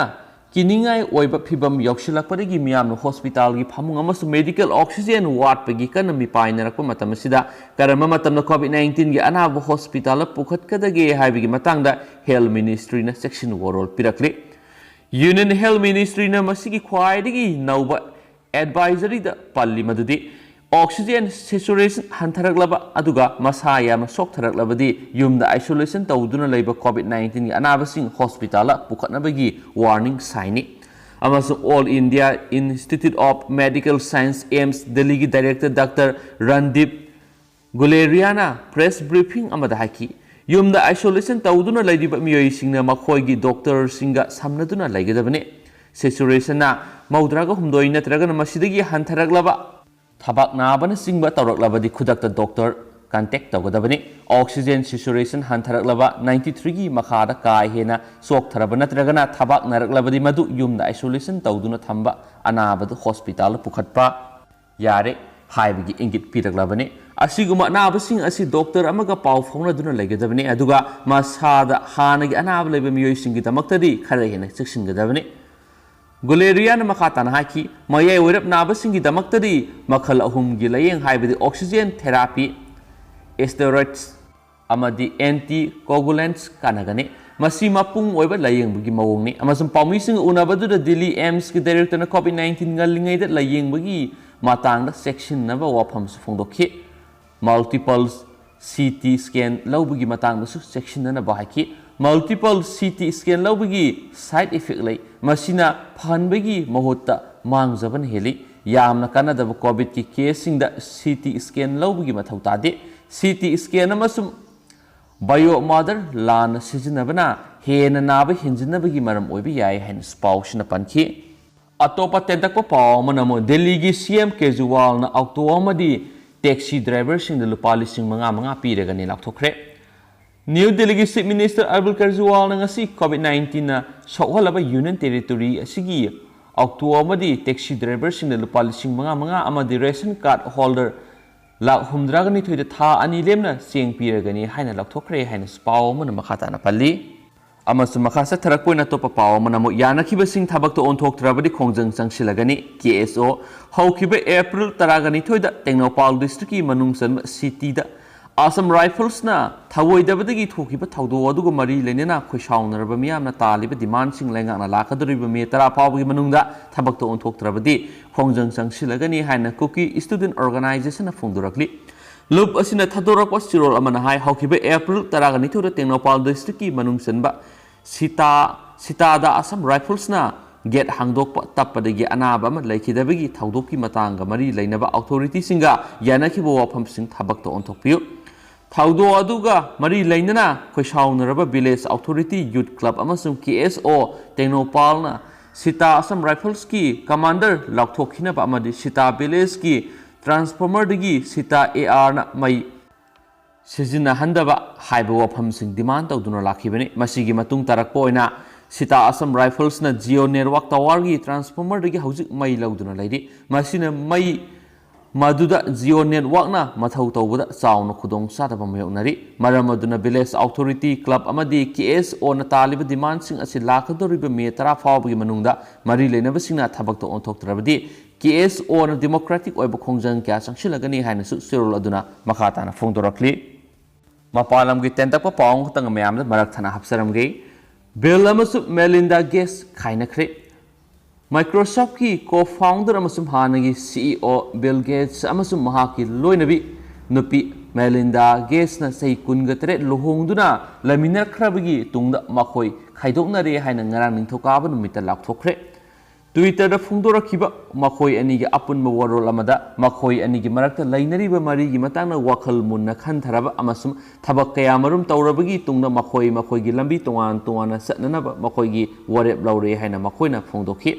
ꯀꯤꯅꯤꯡꯉꯥꯏ ꯑꯣꯏꯕ ꯐꯤꯚꯝ ꯌꯧꯁꯤꯜꯂꯛꯄꯗꯒꯤ ꯃꯤꯌꯥꯝꯅ ꯍꯣꯁꯄꯤꯇꯥꯜꯒꯤ ꯐꯃꯨꯡ ꯑꯃꯁꯨꯡ ꯃꯦꯗꯤꯀꯦꯜ ꯑꯣꯛꯁꯤꯖꯦꯟ ꯋꯥꯠꯄꯒꯤ ꯀꯟꯅ ꯃꯤꯄꯥꯏꯅꯔꯛꯄ ꯃꯇꯝ ꯑꯁꯤꯗ ꯀꯔꯝꯕ ꯃꯇꯝꯗ ꯀꯣꯚꯤꯗ ꯅꯥꯏꯟꯇꯤꯟꯒꯤ ꯑꯅꯥꯕ ꯍꯣꯁꯄꯤꯇꯥꯜꯗ ꯄꯨꯈꯠꯀꯗꯒꯦ ꯍꯥꯏꯕꯒꯤ ꯃꯇꯥꯡꯗ ꯍꯦꯜꯊ ꯃꯤꯅꯤꯁꯇ꯭ꯔꯤꯅ ꯆꯦꯛꯁꯤꯟ ꯋꯥꯔꯣꯜ ꯄꯤꯔꯛꯂꯤ꯫ ꯌꯨꯅꯤꯌꯟ ꯍꯦꯜꯊ ꯃꯤꯅꯤꯁꯇ꯭ꯔꯤꯅ ꯃꯁꯤꯒꯤ ꯈ꯭ꯋꯥꯏꯗꯒꯤ ꯅꯧꯕ ꯑꯦꯗꯚꯥꯏꯖꯔꯤꯗ ꯄꯜꯂꯤ ꯃꯗꯨꯗꯤ ꯑꯣꯛꯁꯤꯖꯦꯟ ꯁꯦꯆꯨꯔꯦꯁꯟ ꯍꯟꯊꯔꯛꯂꯕ ꯑꯗꯨꯒ ꯃꯁꯥ ꯌꯥꯝꯅ ꯁꯣꯛꯊꯔꯛꯂꯕꯗꯤ ꯌꯨꯝꯗ ꯑꯥꯏꯁꯣꯂꯦꯁꯟ ꯇꯧꯗꯨꯅ ꯂꯩꯕ ꯀꯣꯚꯤꯗ ꯅꯥꯏꯟꯇꯤꯟꯒꯤ ꯑꯅꯥꯕꯁꯤꯡ ꯍꯣꯁꯄꯤꯇꯥꯜꯗ ꯄꯨꯈꯠꯅꯕꯒꯤ ꯋꯥꯔꯅꯤꯡ ꯁꯥꯏꯟꯅꯤ꯫ ꯑꯃꯁꯨꯡ all India institute of medical science, AIIMS ꯗꯦꯜꯂꯤꯒꯤ ꯗꯥꯏꯔꯦꯛꯇꯔ ꯗꯥꯛꯇꯔ ꯔꯟꯗꯤꯞ ꯒꯨꯂꯦꯔꯤꯌꯥꯅ ꯄ꯭ꯔꯦꯁ ꯕ꯭ꯔꯤꯐꯤꯡ ꯑꯃꯗ ꯍꯥꯏꯈꯤ, ꯌꯨꯝꯗ ꯑꯥꯏꯁꯣꯂꯦꯁꯟ ꯇꯧꯗꯨꯅ ꯂꯩꯔꯤꯕ ꯃꯤꯑꯣꯏꯁꯤꯡꯅ ꯃꯈꯣꯏꯒꯤ ꯗꯣꯛꯇꯔꯁꯤꯡꯒ ꯁꯝꯅꯗꯨꯅ ꯂꯩꯒꯗꯕꯅꯤ꯫ ꯁꯦꯆꯨꯔꯦꯁꯟꯅ ꯃꯧꯗ꯭ꯔꯥꯒ ꯍꯨꯝꯗꯣꯏ ꯅꯠꯇ꯭ꯔꯒꯅ ꯃꯁꯤꯗꯒꯤ ꯍꯟꯊꯔꯛꯂꯕ, ꯊꯕꯥꯛ ꯅꯥꯕꯅꯆꯤꯡꯕ ꯇꯧꯔꯛꯂꯕꯗꯤ ꯈꯨꯗꯛꯇ ꯗꯣꯛꯇꯔ ꯀꯟꯇꯦꯛ ꯇꯧꯒꯗꯕꯅꯤ꯫ ꯑꯣꯛꯁꯤꯖꯦꯟ ꯁꯦꯆꯨꯔꯦꯁꯟ ꯍꯟꯊꯔꯛꯂꯕ, ꯅꯥꯏꯟꯇꯤ ꯊ꯭ꯔꯤꯒꯤ ꯃꯈꯥꯗ ꯀꯥ ꯍꯦꯟꯅ ꯆꯣꯛꯊꯔꯕ ꯅꯠꯇ꯭ꯔꯒꯅ ꯊꯕꯥꯛ ꯅꯥꯔꯛꯂꯕꯗꯤ ꯃꯗꯨ ꯌꯨꯝꯗ ꯑꯥꯏꯁꯣꯂꯦꯁꯟ ꯇꯧꯗꯨꯅ ꯊꯝꯕ, ꯑꯅꯥꯕꯗꯨ ꯍꯣꯁꯄꯤꯇꯥꯜꯗ ꯄꯨꯈꯠꯄ ꯌꯥꯔꯦ ꯍꯥꯏꯕꯒꯤ ꯏꯪꯒꯤꯠ ꯄꯤꯔꯛꯂꯕꯅꯤ꯫ ꯑꯁꯤꯒꯨꯝꯕ ꯑꯅꯥꯕꯁꯤꯡ ꯑꯁꯤ ꯗꯣꯛꯇꯔ ꯑꯃꯒ ꯄꯥꯎ ꯐꯥꯎꯅꯗꯨꯅ ꯂꯩꯒꯗꯕꯅꯤ, ꯑꯗꯨꯒ ꯃꯁꯥꯗ ꯍꯥꯟꯅꯒꯤ ꯑꯅꯥꯕ ꯂꯩꯕ ꯃꯤꯑꯣꯏꯁꯤꯡꯒꯤꯗꯃꯛꯇꯗꯤ ꯈꯔ ꯍꯦꯟꯅ ꯆꯦꯛꯁꯤꯟꯒꯗꯕꯅꯤ꯫ ꯒꯨꯂꯦꯔꯤꯌꯥꯅ ꯃꯈꯥ ꯇꯥꯅ ꯍꯥꯏꯈꯤ, ꯃꯌꯥꯏ ꯑꯣꯏꯔꯞ ꯅꯥꯕꯁꯤꯡꯒꯤꯗꯃꯛꯇꯗꯤ ꯃꯈꯜ ꯑꯍꯨꯝꯒꯤ ꯂꯥꯌꯦꯡ, ꯍꯥꯏꯕꯗꯤ ꯑꯣꯛꯁꯤꯖꯦꯟ ꯊꯦꯔꯥꯄꯤ, ꯁ꯭ꯇꯦꯔꯣꯏꯗꯁ ꯑꯃꯗꯤ ꯑꯦꯟꯇꯤ ꯀꯣꯒꯨꯂꯦꯟꯠꯁ ꯀꯥꯟꯅꯒꯅꯤ꯫ ꯃꯁꯤ ꯃꯄꯨꯡ ꯑꯣꯏꯕ ꯂꯥꯌꯦꯡꯕꯒꯤ ꯃꯑꯣꯡꯅꯤ꯫ ꯑꯃꯁꯨꯡ ꯄꯥꯎꯃꯤꯁꯤꯡꯒ ꯎꯅꯕꯗꯨꯗ ꯗꯤꯜꯂꯤ ꯑꯦꯝꯁꯀꯤ ꯗꯥꯏꯔꯦꯛꯇꯔꯅ ꯀꯣꯚꯤꯗ ꯅꯥꯏꯟꯇꯤꯟ ꯉꯜꯂꯤꯉꯩꯗ ꯂꯥꯌꯦꯡꯕꯒꯤ ꯃꯇꯥꯡꯗ ꯆꯦꯛꯁꯤꯟꯅꯕ ꯋꯥꯐꯝꯁꯨ ꯐꯣꯡꯗꯣꯛꯈꯤ꯫ ꯃꯜꯇꯤꯄꯜ ꯁꯤ ꯇꯤ ꯁ꯭ꯀꯦꯟ ꯂꯧꯕꯒꯤ ꯃꯇꯥꯡꯗꯁꯨ ꯆꯦꯛꯁꯤꯟꯅꯅꯕ ꯍꯥꯏꯈꯤ꯫ ꯃꯜꯇꯤꯄꯜ ꯁꯤ ꯇꯤ ꯁ꯭ꯀꯦꯟ ꯂꯧꯕꯒꯤ ꯁꯥꯏꯗ ꯏꯐꯦꯛ ꯂꯩ꯫ ꯃꯁꯤꯅ ꯐꯍꯟꯕꯒꯤ ꯃꯍꯨꯠꯇ ꯃꯥꯡꯖꯕꯅ ꯍꯦꯜꯂꯤ꯫ ꯌꯥꯝꯅ ꯀꯥꯟꯅꯗꯕ ꯀꯣꯚꯤꯗꯀꯤ ꯀꯦꯁꯁꯤꯡꯗ ꯁꯤ ꯇꯤ ꯁ꯭ꯀꯦꯟ ꯂꯧꯕꯒꯤ ꯃꯊꯧ ꯇꯥꯗꯦ꯫ ꯁꯤ ꯇꯤ ꯁ꯭ꯀꯦꯟ ꯑꯃꯁꯨꯡ ꯕꯥꯏꯑꯣ ꯃꯥꯗꯔ ꯂꯥꯟꯅ ꯁꯤꯖꯤꯟꯅꯕꯅ ꯍꯦꯟꯅ ꯅꯥꯕ ꯍꯦꯟꯖꯤꯟꯅꯕꯒꯤ ꯃꯔꯝ ꯑꯣꯏꯕ ꯌꯥꯏ ꯍꯥꯏꯅꯁꯨ ꯄꯥꯎꯁꯤꯅ ꯄꯟꯈꯤ꯫ ꯑꯇꯣꯞꯄ ꯇꯦꯟꯇꯛꯄ ꯄꯥꯎ ꯑꯃꯅ ꯑꯃꯨꯛ ꯗꯦꯜꯂꯤꯒꯤ ꯁꯤ ꯑꯦꯝ ꯀꯦꯖ꯭ꯔꯤꯋꯥꯜꯅ ꯑꯣꯛꯇꯣ ꯑꯃꯗꯤ ꯇꯦꯛꯁꯤ ꯗ꯭ꯔꯥꯏꯚꯔꯁꯤꯡꯗ ꯂꯨꯄꯥ ꯂꯤꯁꯤꯡ ꯃꯉꯥ ꯃꯉꯥ ꯄꯤꯔꯒꯅꯤ ꯂꯥꯎꯊꯣꯛꯈ꯭ꯔꯦ꯫ ꯅ꯭ꯌꯨ ꯗꯦꯜꯂꯤꯒꯤ ꯆꯤꯐ ꯃꯤꯅꯤꯁꯇꯔ ꯑꯔꯕꯤꯟꯗ ꯀꯦꯖ꯭ꯔꯤꯋꯥꯜꯅ ꯉꯁꯤ ꯀꯣꯚꯤꯗ ꯅꯥꯏꯟꯇꯤꯟꯅ ꯁꯣꯛꯍꯜꯂꯕ ꯌꯨꯅꯤꯌꯟ ꯇꯦꯔꯤꯇꯣꯔꯤ ꯑꯁꯤꯒꯤ ꯑꯣꯛꯇꯣ ꯑꯃꯗꯤ ꯇꯦꯛꯁꯤ ꯗ꯭ꯔꯥꯏꯚꯔꯁꯤꯡꯗ ꯂꯨꯄꯥ ꯂꯤꯁꯤꯡ ꯃꯉꯥ ꯃꯉꯥ ꯑꯃꯗꯤ ꯔꯦꯁꯟ ꯀꯥꯔꯗ ꯍꯣꯜꯗꯔ ꯂꯥꯈ ꯍꯨꯝꯗ꯭ꯔꯥꯒ ꯅꯤꯊꯣꯏꯗ ꯊꯥ ꯑꯅꯤ ꯂꯦꯝꯅ ꯆꯦꯡ ꯄꯤꯔꯒꯅꯤ ꯍꯥꯏꯅ ꯂꯥꯎꯊꯣꯛꯈ꯭ꯔꯦ ꯍꯥꯏꯅꯁꯨ ꯄꯥꯎ ꯑꯃꯅ ꯃꯈꯥ ꯇꯥꯅ ꯄꯜꯂꯤ꯫ ꯑꯃꯁꯨꯡ ꯃꯈꯥ ꯆꯠꯊꯔꯛꯄ ꯑꯣꯏꯅ ꯑꯇꯣꯞꯄ ꯄꯥꯎ ꯑꯃꯅ ꯑꯃꯨꯛ ꯌꯥꯅꯈꯤꯕꯁꯤꯡ ꯊꯕꯛꯇ ꯑꯣꯟꯊꯣꯛꯇ꯭ꯔꯕꯗꯤ ꯈꯣꯡꯖꯪ ꯆꯪꯁꯤꯜꯂꯒꯅꯤ꯫ ꯀꯦ ꯑꯦꯁ ꯑꯣ ꯍꯧꯈꯤꯕ ꯑꯦꯄ꯭ꯔꯤꯜ ꯇꯔꯥꯒ ꯅꯤꯊꯣꯏꯗ ꯇꯦꯡꯅꯧꯄꯥꯜ ꯗꯤꯁꯇ꯭ꯔꯤꯛꯀꯤ ꯃꯅꯨꯡ ꯆꯟꯕ ꯁꯤꯇꯤꯗ ꯑꯁꯥꯝ ꯔꯥꯏꯐꯜꯁꯅ ꯊꯧꯑꯣꯏꯗꯕꯗꯒꯤ ꯊꯣꯛꯈꯤꯕ ꯊꯧꯗꯣꯛ ꯑꯗꯨꯒ ꯃꯔꯤ ꯂꯩꯅꯅ ꯈꯣꯏꯁꯥꯎꯅꯔꯕ ꯃꯤꯌꯥꯝꯅ ꯇꯥꯜꯂꯤꯕ ꯗꯤꯃꯥꯟꯁꯤꯡ ꯂꯩꯉꯥꯛꯅ ꯂꯥꯛꯀꯗꯧꯔꯤꯕ ꯃꯦ ꯇꯔꯥ ꯐꯥꯎꯕꯒꯤ ꯃꯅꯨꯡꯗ ꯊꯕꯛꯇ ꯑꯣꯟꯊꯣꯛꯇ꯭ꯔꯕꯗꯤ ꯈꯣꯡꯖꯪ ꯆꯪꯁꯤꯜꯂꯒꯅꯤ ꯍꯥꯏꯅ ꯀꯨꯀꯤ ꯁ꯭ꯇꯨꯗꯦꯟꯠ ꯑꯣꯔꯒꯅꯥꯏꯖꯦꯁꯟꯅ ꯐꯣꯡꯗꯣꯔꯛꯂꯤ꯫ ꯂꯨꯞ ꯑꯁꯤꯅ ꯊꯥꯗꯣꯔꯛꯄ ꯆꯦꯔꯣꯜ ꯑꯃꯅ ꯍꯥꯏ, ꯍꯧꯈꯤꯕ ꯑꯦꯄ꯭ꯔꯤꯜ ꯇꯔꯥꯒ ꯅꯤꯊꯣꯏꯗ ꯇꯦꯡꯅꯧꯄꯥꯜ ꯗꯤꯁꯇ꯭ꯔꯤꯛꯀꯤ ꯃꯅꯨꯡ ꯆꯟꯕ ꯁꯤꯇꯥ, ꯁꯤꯇꯥꯗ ꯑꯁꯥꯝ ꯔꯥꯏꯐꯜꯁꯅ ꯒꯦꯠ ꯍꯥꯡꯗꯣꯛꯄ ꯇꯞꯄꯗꯒꯤ ꯑꯅꯥꯕ ꯑꯃ ꯂꯩꯈꯤꯗꯕꯒꯤ ꯊꯧꯗꯣꯛꯀꯤ ꯃꯇꯥꯡꯒ ꯃꯔꯤ ꯂꯩꯅꯕ ꯑꯣꯊꯣꯔꯤꯇꯤꯁꯤꯡꯒ ꯌꯥꯅꯈꯤꯕ ꯋꯥꯐꯝꯁꯤꯡ ꯊꯕꯛꯇ ꯑꯣꯟꯊꯣꯛꯄꯤꯌꯨ꯫ ꯊꯧꯗꯣꯛ ꯑꯗꯨꯒ ꯃꯔꯤ ꯂꯩꯅꯅ ꯈꯣꯏꯁꯥꯎꯅꯔꯕ ꯚꯤꯂꯦꯖ ꯑꯣꯊꯣꯔꯤꯇꯤ, ꯌꯨꯠ ꯀ꯭ꯂꯕ ꯑꯃꯁꯨꯡ ꯀꯦ ꯑꯦꯁ ꯑꯣ ꯇꯦꯡꯅꯧꯄꯥꯜꯅ ꯁꯤꯇꯥ ꯑꯁꯥꯝ ꯔꯥꯏꯐꯜꯁꯀꯤ ꯀꯃꯥꯟꯗꯔ ꯂꯥꯎꯊꯣꯛꯈꯤꯅꯕ ꯑꯃꯗꯤ ꯁꯤꯇꯥ ꯚꯤꯂꯦꯖꯀꯤ ꯇ꯭ꯔꯥꯟꯁꯐꯣꯔꯃꯔꯗꯒꯤ ꯁꯤꯇꯥ ꯑꯦ ꯑꯥꯔꯅ ꯃꯩ ꯁꯤꯖꯤꯟꯅꯍꯟꯗꯕ ꯍꯥꯏꯕ ꯋꯥꯐꯝꯁꯤꯡ ꯗꯤꯃꯥꯟ ꯇꯧꯗꯨꯅ ꯂꯥꯛꯈꯤꯕꯅꯤ꯫ ꯃꯁꯤꯒꯤ ꯃꯇꯨꯡ ꯇꯥꯔꯛꯄ ꯑꯣꯏꯅ ꯁꯤꯇꯥ ꯑꯁꯥꯝ ꯔꯥꯏꯐꯜꯁꯅ ꯖꯤꯑꯣ ꯅꯦꯠꯋꯥꯔꯛ ꯇꯋꯥꯔꯒꯤ ꯇ꯭ꯔꯥꯟꯁꯐꯣꯔꯃꯔꯗꯒꯤ ꯍꯧꯖꯤꯛ ꯃꯩ ꯂꯧꯗꯨꯅ ꯂꯩꯔꯤ꯫ ꯃꯁꯤꯅ ꯃꯩ ꯃꯗꯨꯗ ꯖꯤꯑꯣ ꯅꯦꯠꯋꯥꯔꯛꯅ ꯃꯊꯧ ꯇꯧꯕꯗ ꯆꯥꯎꯅ ꯈꯨꯗꯣꯡꯆꯥꯗꯕ ꯃꯥꯌꯣꯛꯅꯔꯤ꯫ ꯃꯔꯝ ꯑꯗꯨꯅ ꯚꯤꯂꯦꯖ ꯑꯣꯊꯣꯔꯤꯇꯤ, ꯀ꯭ꯂꯕ ꯑꯃꯗꯤ ꯀꯦ ꯑꯦꯁ ꯑꯣꯅ ꯇꯥꯜꯂꯤꯕ ꯗꯤꯃꯥꯟꯁꯤꯡ ꯑꯁꯤ ꯂꯥꯛꯀꯗꯧꯔꯤꯕ ꯃꯦ ꯇꯔꯥ ꯐꯥꯎꯕꯒꯤ ꯃꯅꯨꯡꯗ ꯃꯔꯤ ꯂꯩꯅꯕꯁꯤꯡꯅ ꯊꯕꯛꯇ ꯑꯣꯟꯊꯣꯛꯇ꯭ꯔꯕꯗꯤ ꯀꯦ ꯑꯦꯁ ꯑꯣꯅ ꯗꯤꯃꯣꯀ꯭ꯔꯦꯇꯤꯛ ꯑꯣꯏꯕ ꯈꯣꯡꯖꯪ ꯀꯌꯥ ꯆꯪꯁꯤꯜꯂꯒꯅꯤ ꯍꯥꯏꯅꯁꯨ ꯆꯦꯔꯣꯜ ꯑꯗꯨꯅ ꯃꯈꯥ ꯇꯥꯅ ꯐꯣꯡꯗꯣꯔꯛꯂꯤ꯫ ꯃꯄꯥꯟ ꯂꯝꯒꯤ ꯇꯦꯟꯇꯛꯄ ꯄꯥꯎ ꯑꯃꯈꯛꯇꯪ ꯃꯌꯥꯝꯗ ꯃꯔꯛ ꯊꯠꯅ ꯍꯥꯞꯆꯔꯝꯒꯦ꯫ ꯕꯤꯜ ꯑꯃꯁꯨꯡ ꯃꯦꯂꯤꯟꯗꯥ ꯒꯦꯠꯁ ꯈꯥꯏꯅꯈ꯭ꯔꯦ꯫ Microsoftꯀꯤ ꯀꯣ ꯐꯥꯎꯟꯗꯔ ꯑꯃꯁꯨꯡ ꯍꯥꯟꯅꯒꯤ ꯁꯤ ꯏ ꯑꯣ ꯕꯤꯜ ꯒꯦꯠꯁ ꯑꯃꯁꯨꯡ ꯃꯍꯥꯛꯀꯤ ꯂꯣꯏꯅꯕꯤ ꯅꯨꯄꯤ ꯃꯦꯂꯤꯟꯗꯥ ꯒꯦꯠꯁꯅ ꯆꯍꯤ ꯀꯨꯟꯒ ꯇꯔꯦꯠ ꯂꯨꯍꯣꯡꯗꯨꯅ ꯂꯩꯃꯤꯟꯅꯈ꯭ꯔꯕꯒꯤ ꯇꯨꯡꯗ ꯃꯈꯣꯏ ꯈꯥꯏꯗꯣꯛꯅꯔꯦ ꯍꯥꯏꯅ ꯉꯔꯥꯡ ꯅꯤꯡꯊꯧꯀꯥꯕ ꯅꯨꯃꯤꯠꯇ ꯂꯥꯎꯊꯣꯛꯈ꯭ꯔꯦ꯫ Twitter-ꯗ ꯐꯣꯡꯗꯣꯔꯛꯈꯤꯕ ꯃꯈꯣꯏ ꯑꯅꯤꯒꯤ ꯑꯄꯨꯟꯕ ꯋꯥꯔꯣꯜ ꯑꯃꯗ ꯃꯈꯣꯏ ꯑꯅꯤꯒꯤ ꯃꯔꯛꯇ ꯂꯩꯅꯔꯤꯕ ꯃꯔꯤꯒꯤ ꯃꯇꯥꯡꯗ ꯋꯥꯈꯜ ꯃꯨꯟꯅ ꯈꯟꯊꯔꯕ ꯑꯃꯁꯨꯡ ꯊꯕꯛ ꯀꯌꯥꯃꯔꯨꯝ ꯇꯧꯔꯕꯒꯤ ꯇꯨꯡꯗ ꯃꯈꯣꯏ ꯃꯈꯣꯏꯒꯤ ꯂꯝꯕꯤ ꯇꯣꯉꯥꯟ ꯇꯣꯉꯥꯟꯅ ꯆꯠꯅꯅꯕ ꯃꯈꯣꯏꯒꯤ ꯋꯥꯔꯦꯞ ꯂꯧꯔꯦ ꯍꯥꯏꯅ ꯃꯈꯣꯏꯅ ꯐꯣꯡꯗꯣꯛꯈꯤ꯫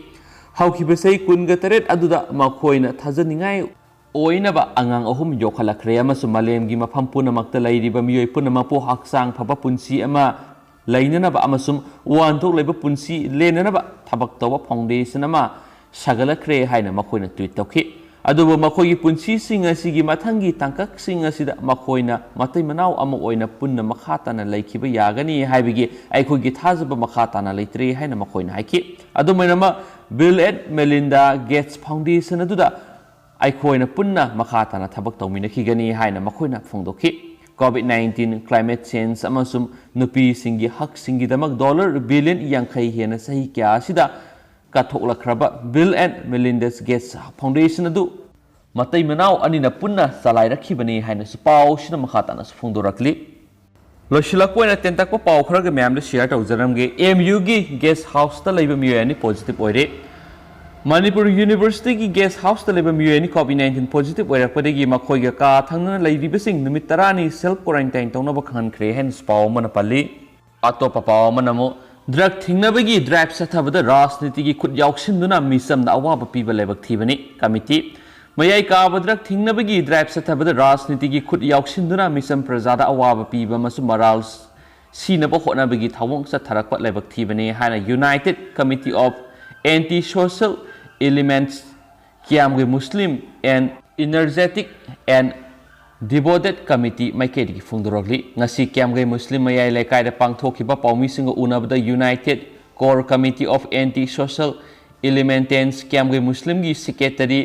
ꯍꯧꯈꯤꯕ ꯆꯍꯤ ꯀꯨꯟꯒ ꯇꯔꯦꯠ ꯑꯗꯨꯗ ꯃꯈꯣꯏꯅ ꯊꯥꯖꯅꯤꯡꯉꯥꯏ ꯑꯣꯏꯅꯕ ꯑꯉꯥꯡ ꯑꯍꯨꯝ ꯌꯣꯛꯈꯠꯂꯛꯈ꯭ꯔꯦ ꯑꯃꯁꯨꯡ ꯃꯥꯂꯦꯝꯒꯤ ꯃꯐꯝ ꯄꯨꯝꯅꯃꯛꯇ ꯂꯩꯔꯤꯕ ꯃꯤꯑꯣꯏ ꯄꯨꯝꯅꯃꯛꯄꯨ ꯍꯛꯆꯥꯡ ꯐꯕ ꯄꯨꯟꯁꯤ ꯑꯃ ꯂꯩꯅꯅꯕ ꯑꯃꯁꯨꯡ ꯋꯥꯍꯟꯊꯣꯛ ꯂꯩꯕ ꯄꯨꯟꯁꯤ ꯂꯦꯟꯅꯅꯕ ꯊꯕꯛ ꯇꯧꯕ foundation ꯑꯃ ꯁꯥꯒꯠꯂꯛꯈ꯭ꯔꯦ ꯍꯥꯏꯅ ꯃꯈꯣꯏꯅ tweet ꯇꯧꯈꯤ꯫ ꯑꯗꯨꯕꯨ ꯃꯈꯣꯏꯒꯤ ꯄꯨꯟꯁꯤꯁꯤꯡ ꯑꯁꯤꯒꯤ ꯃꯊꯪꯒꯤ ꯇꯥꯡꯀꯛꯁꯤꯡ ꯑꯁꯤꯗ ꯃꯈꯣꯏꯅ ꯃꯇꯩ ꯃꯅꯥꯎ ꯑꯃ ꯑꯣꯏꯅ ꯄꯨꯟꯅ ꯃꯈꯥ ꯇꯥꯅ ꯂꯩꯈꯤꯕ ꯌꯥꯒꯅꯤ ꯍꯥꯏꯕꯒꯤ ꯑꯩꯈꯣꯏꯒꯤ ꯊꯥꯖꯕ ꯃꯈꯥ ꯇꯥꯅ ꯂꯩꯇ꯭ꯔꯦ ꯍꯥꯏꯅ ꯃꯈꯣꯏꯅ ꯍꯥꯏꯈꯤ꯫ ꯑꯗꯨꯝ ꯑꯣꯏꯅꯃꯛ, Bill and Melinda Gates Foundation ꯑꯗꯨꯗ ꯑꯩꯈꯣꯏꯅ ꯄꯨꯟꯅ ꯃꯈꯥ ꯇꯥꯅ ꯊꯕꯛ ꯇꯧꯃꯤꯟꯅꯈꯤꯒꯅꯤ ꯍꯥꯏꯅ ꯃꯈꯣꯏꯅ ꯐꯣꯡꯗꯣꯛꯈꯤ꯫ COVID nineteen, climate change ꯑꯃꯁꯨꯡ ꯅꯨꯄꯤꯁꯤꯡꯒꯤ ꯍꯛꯁꯤꯡꯒꯤꯗꯃꯛ dollar billion ꯌꯥꯡꯈꯩ ꯍꯦꯟꯅ ꯆꯍꯤ ꯀꯌꯥ ꯑꯁꯤꯗ ꯀꯠꯊꯣꯛꯂꯛꯈ꯭ꯔꯕ Bill and Melinda Gates Foundation ꯑꯗꯨ ꯃꯇꯩ ꯃꯅꯥꯎ ꯑꯅꯤꯅ ꯄꯨꯟꯅ ꯆꯂꯥꯏꯔꯛꯈꯤꯕꯅꯤ ꯍꯥꯏꯅꯁꯨ ꯄꯥꯎꯁꯤꯅ ꯃꯈꯥ ꯇꯥꯅꯁꯨ ꯐꯣꯡꯗꯣꯔꯛꯂꯤ꯫ ꯂꯣꯏꯁꯤꯜꯂꯛꯄ ꯑꯣꯏꯅ ꯇꯦꯟꯇꯛꯄ ꯄꯥꯎ ꯈꯔꯒ ꯃꯌꯥꯝꯗ share ꯇꯧꯖꯔꯝꯒꯦ꯫ M U ꯒꯤ guest house ꯇ ꯂꯩꯕ ꯃꯤꯑꯣꯏ ꯑꯅꯤ positive ꯑꯣꯏꯔꯦ꯫ ꯃꯅꯤꯄꯨꯔ University ꯒꯤ guest house ꯇ ꯂꯩꯕ ꯃꯤꯑꯣꯏ ꯑꯅꯤ COVID nineteen positive ꯑꯣꯏꯔꯛꯄꯗꯒꯤ ꯃꯈꯣꯏꯒ ꯀꯥ ꯊꯪꯅꯅ ꯂꯩꯔꯤꯕꯁꯤꯡ ꯅꯨꯃꯤꯠ ꯇꯔꯥꯅꯤ self quarantine ꯇꯧꯅꯕ ꯈꯪꯍꯟꯈ꯭ꯔꯦ ꯍꯥꯏꯅꯁꯨ ꯄꯥꯎ ꯑꯃꯅ ꯄꯜꯂꯤ꯫ ꯑꯇꯣꯞꯄ ꯄꯥꯎ ꯑꯃꯅ ꯑꯃꯨꯛ drug ꯊꯤꯡꯅꯕꯒꯤ drive ꯆꯠꯊꯕꯗ ꯔꯥꯖꯅꯤꯇꯤꯒꯤ ꯈꯨꯠ ꯌꯥꯎꯁꯤꯟꯗꯨꯅ ꯃꯤꯆꯝꯗ ꯑꯋꯥꯕ ꯄꯤꯕ ꯂꯥꯏꯕꯛ ꯊꯤꯕꯅꯤ꯫ Committee, ꯃꯌꯥꯏ ꯀꯥꯕ drug ꯊꯤꯡꯅꯕꯒꯤ drive ꯆꯠꯊꯕꯗ ꯔꯥꯖꯅꯤꯇꯤꯒꯤ ꯈꯨꯠ ꯌꯥꯎꯁꯤꯟꯗꯨꯅ ꯃꯤꯆꯝ ꯄ꯭ꯔꯖꯥꯗ ꯑꯋꯥꯕ ꯄꯤꯕ ꯑꯃꯁꯨꯡ ꯃꯔꯥꯜ ꯁꯤꯅꯕ ꯍꯣꯠꯅꯕꯒꯤ ꯊꯧꯑꯣꯡ ꯆꯠꯊꯔꯛꯄ ꯂꯥꯏꯕꯛ ꯊꯤꯕꯅꯤ ꯍꯥꯏꯅ United Committee of Anti-Social Elements, ꯀ꯭ꯌꯥꯝꯒꯩ Muslim and Energetic and Devoted Committee ꯃꯥꯏꯀꯩꯗꯒꯤ ꯐꯣꯡꯗꯣꯔꯛꯂꯤ꯫ ꯉꯁꯤ ꯀ꯭ꯌꯥꯝꯒꯩ ꯃꯨꯁꯂꯤꯝ ꯃꯌꯥꯏ ꯂꯩꯀꯥꯏꯗ ꯄꯥꯡꯊꯣꯛꯈꯤꯕ ꯄꯥꯎꯃꯤꯁꯤꯡꯒ ꯎꯅꯕꯗ United Core Committee of Anti-Social Elements ꯀ꯭ꯌꯥꯝꯒꯩ ꯃꯨꯁꯂꯤꯝꯒꯤ secretary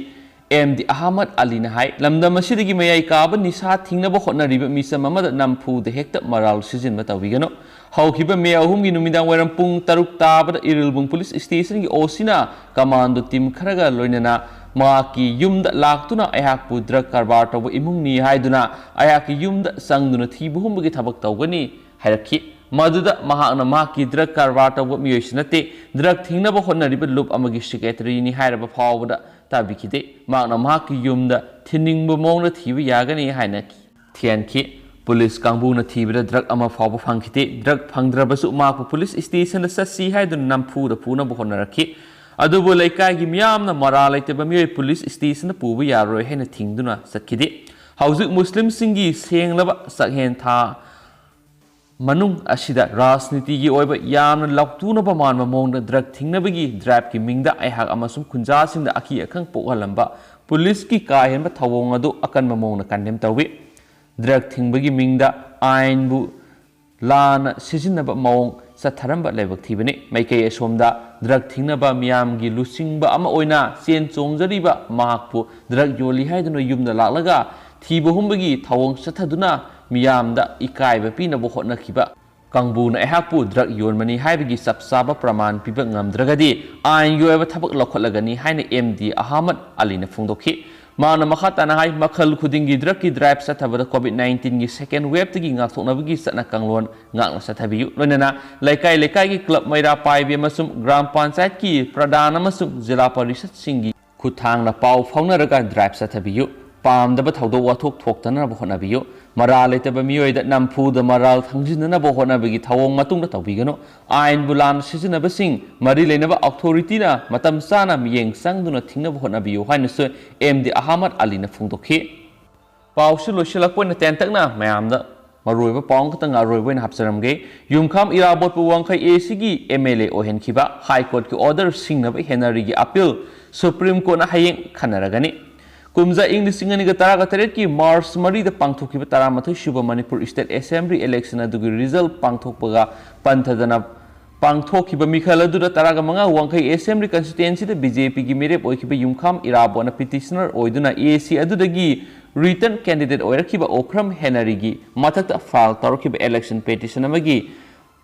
M D ꯑꯍꯃꯗ ꯑꯂꯤꯅ ꯍꯥꯏ, ꯂꯝꯗꯝ ꯑꯁꯤꯗꯒꯤ ꯃꯌꯥꯏ ꯀꯥꯕ ꯅꯤꯁꯥ ꯊꯤꯡꯅꯕ ꯍꯣꯠꯅꯔꯤꯕ ꯃꯤꯆꯝ ꯑꯃꯗ ꯅꯝꯐꯨꯗ ꯍꯦꯛꯇ ꯃꯔꯥꯜ ꯁꯤꯖꯤꯟꯕ ꯇꯧꯕꯤꯒꯅꯨ꯫ ꯍꯧꯈꯤꯕ ꯃꯦ ꯑꯍꯨꯝꯒꯤ ꯅꯨꯃꯤꯗꯥꯡ ꯋꯥꯏꯔꯝ ꯄꯨꯡ ꯇꯔꯨꯛ ꯇꯥꯕꯗ ꯏꯔꯤꯜꯕꯨꯡ police station ꯒꯤ O C ꯅ commando team ꯈꯔꯒ ꯂꯣꯏꯅꯅ ꯃꯍꯥꯛꯀꯤ ꯌꯨꯝꯗ ꯂꯥꯛꯇꯨꯅ ꯑꯩꯍꯥꯛꯄꯨ drug ꯀꯔꯕꯥꯔ ꯇꯧꯕ ꯏꯃꯨꯡꯅꯤ ꯍꯥꯏꯗꯨꯅ ꯑꯩꯍꯥꯛꯀꯤ ꯌꯨꯝꯗ ꯆꯪꯗꯨꯅ ꯊꯤꯕ ꯍꯨꯝꯕꯒꯤ ꯊꯕꯛ ꯇꯧꯒꯅꯤ ꯍꯥꯏꯔꯛꯈꯤ꯫ ꯃꯗꯨꯗ ꯃꯍꯥꯛꯅ ꯃꯍꯥꯛꯀꯤ ꯗ꯭ꯔꯒ ꯀꯔꯕꯥꯔ ꯇꯧꯕ ꯃꯤꯑꯣꯏꯁꯨ ꯅꯠꯇꯦ, ꯗ꯭ꯔꯒ ꯊꯤꯡꯅꯕ ꯍꯣꯠꯅꯔꯤꯕ ꯂꯨꯞ ꯑꯃꯒꯤ ꯁꯦꯀ꯭ꯔꯦꯇꯔꯤꯅꯤ ꯍꯥꯏꯔꯕ ꯐꯥꯎꯕꯗ ꯇꯥꯕꯤꯈꯤꯗꯦ꯫ ꯃꯍꯥꯛꯅ ꯃꯍꯥꯛꯀꯤ ꯌꯨꯝꯗ ꯊꯤꯟꯅꯤꯡꯕ ꯃꯑꯣꯡꯗ ꯊꯤꯕ ꯌꯥꯒꯅꯤ ꯍꯥꯏꯅ ꯊꯤꯍꯟꯈꯤ꯫ ꯄꯨꯂꯤꯁ ꯀꯥꯡꯕꯨꯅ ꯊꯤꯕꯗ ꯗ꯭ꯔꯒ ꯑꯃ ꯐꯥꯎꯕ ꯐꯪꯈꯤꯗꯦ꯫ ꯗ꯭ꯔꯒ ꯐꯪꯗ꯭ꯔꯕꯁꯨ ꯃꯍꯥꯛꯄꯨ ꯄꯨꯂꯤꯁ ꯁ꯭ꯇꯦꯁꯟꯗ ꯆꯠꯁꯤ ꯍꯥꯏꯗꯨꯅ ꯅꯝꯐꯨꯗ ꯄꯨꯅꯕ ꯍꯣꯠꯅꯔꯛꯈꯤ꯫ ꯑꯗꯨꯕꯨ ꯂꯩꯀꯥꯏꯒꯤ ꯃꯤꯌꯥꯝꯅ ꯃꯔꯥꯜ ꯂꯩꯇꯕ ꯃꯤꯑꯣꯏ ꯄꯨꯂꯤꯁ ꯁ꯭ꯇꯦꯁꯟꯗ ꯄꯨꯕ ꯌꯥꯔꯣꯏ ꯍꯥꯏꯅ ꯊꯤꯡꯗꯨꯅ ꯆꯠꯈꯤꯗꯦ꯫ ꯍꯧꯖꯤꯛ ꯃꯨꯁꯂꯤꯝꯁꯤꯡꯒꯤ ꯁꯦꯡꯂꯕ ꯆꯥꯛꯍꯦꯟ ꯊꯥ ꯃꯅꯨꯡ ꯑꯁꯤꯗ ꯔꯥꯖꯅꯤꯇꯤꯒꯤ ꯑꯣꯏꯕ ꯌꯥꯝꯅ ꯂꯥꯎꯇꯨꯅꯕ ꯃꯥꯟꯕ ꯃꯑꯣꯡꯗ ꯗ꯭ꯔꯒ ꯊꯤꯡꯅꯕꯒꯤ ꯗ꯭ꯔꯥꯏꯚꯀꯤ ꯃꯤꯡꯗ ꯑꯩꯍꯥꯛ ꯑꯃꯁꯨꯡ ꯈꯨꯟꯖꯥꯁꯤꯡꯗ ꯑꯀꯤ ꯑꯈꯪ ꯄꯣꯛꯍꯜꯂꯝꯕ ꯄꯨꯂꯤꯁꯀꯤ ꯀꯥ ꯍꯦꯟꯕ ꯊꯧꯑꯣꯡ ꯑꯗꯨ ꯑꯀꯟꯕ ꯃꯑꯣꯡꯗ ꯀꯟꯗꯦꯝ ꯇꯧꯏ꯫ ꯗ꯭ꯔꯒ ꯊꯤꯡꯕꯒꯤ ꯃꯤꯡꯗ ꯑꯥꯏꯟꯕꯨ ꯂꯥꯟꯅ ꯁꯤꯖꯤꯟꯅꯕ ꯃꯑꯣꯡ ꯆꯠꯊꯔꯝꯕ ꯂꯥꯏꯕꯛ ꯊꯤꯕꯅꯤ꯫ ꯃꯥꯏꯀꯩ ꯑꯁꯣꯝꯗ ꯗ꯭ꯔꯒ ꯊꯤꯡꯅꯕ ꯃꯤꯌꯥꯝꯒꯤ ꯂꯨꯆꯤꯡꯕ ꯑꯃ ꯑꯣꯏꯅ ꯆꯦꯟ ꯆꯣꯡꯖꯔꯤꯕ ꯃꯍꯥꯛꯄꯨ ꯗ꯭ꯔꯒ ꯌꯣꯜꯂꯤ ꯍꯥꯏꯗꯨꯅ ꯌꯨꯝꯗ ꯂꯥꯛꯂꯒ ꯊꯤꯕ ꯍꯨꯝꯕꯒꯤ ꯊꯧꯑꯣꯡ ꯆꯠꯊꯗꯨꯅ ꯃꯤꯌꯥꯝꯗ ꯏꯀꯥꯏꯕ ꯄꯤꯅꯕ ꯍꯣꯠꯅꯈꯤꯕ ꯀꯥꯡꯕꯨꯅ ꯑꯩꯍꯥꯛꯄꯨ ꯗ꯭ꯔꯒ ꯌꯣꯟꯕꯅꯤ ꯍꯥꯏꯕꯒꯤ ꯆꯞ ꯆꯥꯕ ꯄ꯭ꯔꯃꯥꯟ ꯄꯤꯕ ꯉꯝꯗ꯭ꯔꯒꯗꯤ ꯑꯥꯏꯟꯒꯤ ꯑꯣꯏꯕ ꯊꯕꯛ ꯂꯧꯈꯠꯂꯒꯅꯤ ꯍꯥꯏꯅ ꯑꯦꯝ ꯗꯤ ꯑꯍꯃꯗ ꯑꯂꯤꯅ ꯐꯣꯡꯗꯣꯛꯈꯤ꯫ ꯃꯥꯅ ꯃꯈꯥ ꯇꯥꯅ ꯍꯥꯏ, ꯃꯈꯜ ꯈꯨꯗꯤꯡꯒꯤ ꯗ꯭ꯔꯒꯀꯤ ꯗ꯭ꯔꯥꯏꯚ ꯆꯠꯊꯕꯗ ꯀꯣꯚꯤꯗ ꯅꯥꯏꯟꯇꯤꯟꯒꯤ ꯁꯦꯀꯦꯟ ꯋꯦꯚꯇꯒꯤ ꯉꯥꯛꯊꯣꯛꯅꯕꯒꯤ ꯆꯠꯅ ꯀꯥꯡꯂꯣꯟ ꯉꯥꯛꯅ ꯆꯠꯊꯕꯤꯌꯨ꯫ ꯂꯣꯏꯅꯅ ꯂꯩꯀꯥꯏ ꯂꯩꯀꯥꯏꯒꯤ ꯀ꯭ꯂꯕ, ꯃꯩꯔꯥ ꯄꯥꯏꯕꯤ ꯑꯃꯁꯨꯡ ꯒ꯭ꯔꯥꯝ ꯄꯟꯆꯥꯌꯠꯀꯤ ꯄ꯭ꯔꯙꯥꯟ ꯑꯃꯁꯨꯡ ꯖꯤꯂꯥ ꯄꯔꯤꯁꯠꯁꯤꯡꯒꯤ ꯈꯨꯠꯊꯥꯡꯅ ꯄꯥꯎ ꯐꯥꯎꯅꯔꯒ ꯗ꯭ꯔꯥꯏꯚ ꯆꯠꯊꯕꯤꯌꯨ꯫ ꯄꯥꯝꯗꯕ ꯊꯧꯗꯣꯛ ꯋꯥꯊꯣꯛ ꯊꯣꯛꯇꯅꯕ ꯍꯣꯠꯅꯕꯤꯌꯨ꯫ ꯃꯔꯥꯜ ꯂꯩꯇꯕ ꯃꯤꯑꯣꯏꯗ ꯅꯝꯐꯨꯗ ꯃꯔꯥꯜ ꯊꯪꯖꯤꯟꯅꯅꯕ ꯍꯣꯠꯅꯕꯒꯤ ꯊꯧꯑꯣꯡ ꯃꯇꯨꯡꯗ ꯇꯧꯕꯤꯒꯅꯨ꯫ ꯑꯥꯏꯟꯕꯨ ꯂꯥꯟꯅ ꯁꯤꯖꯤꯟꯅꯕꯁꯤꯡ ꯃꯔꯤ ꯂꯩꯅꯕ ꯑꯣꯊꯣꯔꯤꯇꯤꯅ ꯃꯇꯝ ꯆꯥꯅ ꯃꯤꯠꯌꯦꯡ ꯆꯪꯗꯨꯅ ꯊꯤꯡꯅꯕ ꯍꯣꯠꯅꯕꯤꯌꯨ ꯍꯥꯏꯅꯁꯨ ꯑꯦꯝ ꯗꯤ ꯑꯍꯃꯗ ꯑꯂꯤꯅ ꯐꯣꯡꯗꯣꯛꯈꯤ꯫ ꯄꯥꯎꯁꯨ ꯂꯣꯏꯁꯤꯜꯂꯛꯄ ꯑꯣꯏꯅ ꯇꯦꯟꯇꯛꯅ ꯃꯌꯥꯝꯗ ꯃꯔꯨꯑꯣꯏꯕ ꯄꯥꯎ ꯑꯃꯈꯛꯇꯪ ꯑꯔꯣꯏꯕ ꯑꯣꯏꯅ ꯍꯥꯞꯆꯔꯝꯒꯦ꯫ ꯌꯨꯝꯈꯥꯝ ꯏꯔꯥꯕꯣꯠꯄꯨ ꯋꯥꯡꯈꯩ ꯑꯦ ꯁꯤꯒꯤ ꯑꯦꯝ ꯑꯦꯜ ꯑꯦ ꯑꯣꯏꯍꯟꯈꯤꯕ ꯍꯥꯏ ꯀꯣꯔꯠꯀꯤ ꯑꯣꯔꯗꯔ ꯁꯤꯡꯅꯕ ꯍꯦꯅꯔꯤꯒꯤ ꯑꯄꯤꯜ ꯁꯨꯄ꯭ꯔꯤꯝ ꯀꯣꯔꯠꯅ ꯍꯌꯦꯡ ꯈꯟꯅꯔꯒꯅꯤ꯫ ꯀꯨꯝꯖꯥ ꯏꯪ ꯂꯤꯁꯤꯡ ꯑꯅꯤꯒ ꯇꯔꯥꯒ ꯇꯔꯦꯠꯀꯤ ꯃꯥꯔꯆ ꯃꯔꯤꯗ ꯄꯥꯡꯊꯣꯛꯈꯤꯕ ꯇꯔꯥꯃꯥꯊꯣꯏ ꯁꯨꯕ ꯃꯅꯤꯄꯨꯔ ꯁ꯭ꯇꯦꯠ ꯑꯦꯁꯦꯝꯕ꯭ꯂꯤ ꯏꯂꯦꯛꯁꯟ ꯑꯗꯨꯒꯤ ꯔꯤꯖꯜ ꯄꯥꯡꯊꯣꯛꯄꯒ ꯄꯟꯊꯗꯅ ꯄꯥꯡꯊꯣꯛꯈꯤꯕ ꯃꯤꯈꯜ ꯑꯗꯨꯗ ꯇꯔꯥꯒ ꯃꯉꯥ ꯋꯥꯡꯈꯩ ꯑꯦꯁꯦꯝꯕ꯭ꯂꯤ ꯀꯟꯁꯇꯤꯇ꯭ꯋꯦꯟꯁꯤꯗ ꯕꯤ ꯖꯦ ꯄꯤꯒꯤ ꯃꯤꯔꯦꯞ ꯑꯣꯏꯈꯤꯕ ꯌꯨꯝꯈꯥꯝ ꯏꯔꯥꯕꯣꯠꯅ ꯄꯤꯇꯤꯁꯅꯔ ꯑꯣꯏꯗꯨꯅ ꯑꯦ ꯁꯤ ꯑꯗꯨꯗꯒꯤ ꯔꯤꯇꯟ ꯀꯦꯟꯗꯤꯗꯦꯠ ꯑꯣꯏꯔꯛꯈꯤꯕ ꯑꯣꯀ꯭ꯔꯝ ꯍꯦꯅꯔꯤꯒꯤ ꯃꯊꯛꯇ ꯐꯥꯏꯜ ꯇꯧꯔꯛꯈꯤꯕ ꯏꯂꯦꯛꯁꯟ ꯄꯤꯇꯤꯁꯟ ꯑꯃꯒꯤ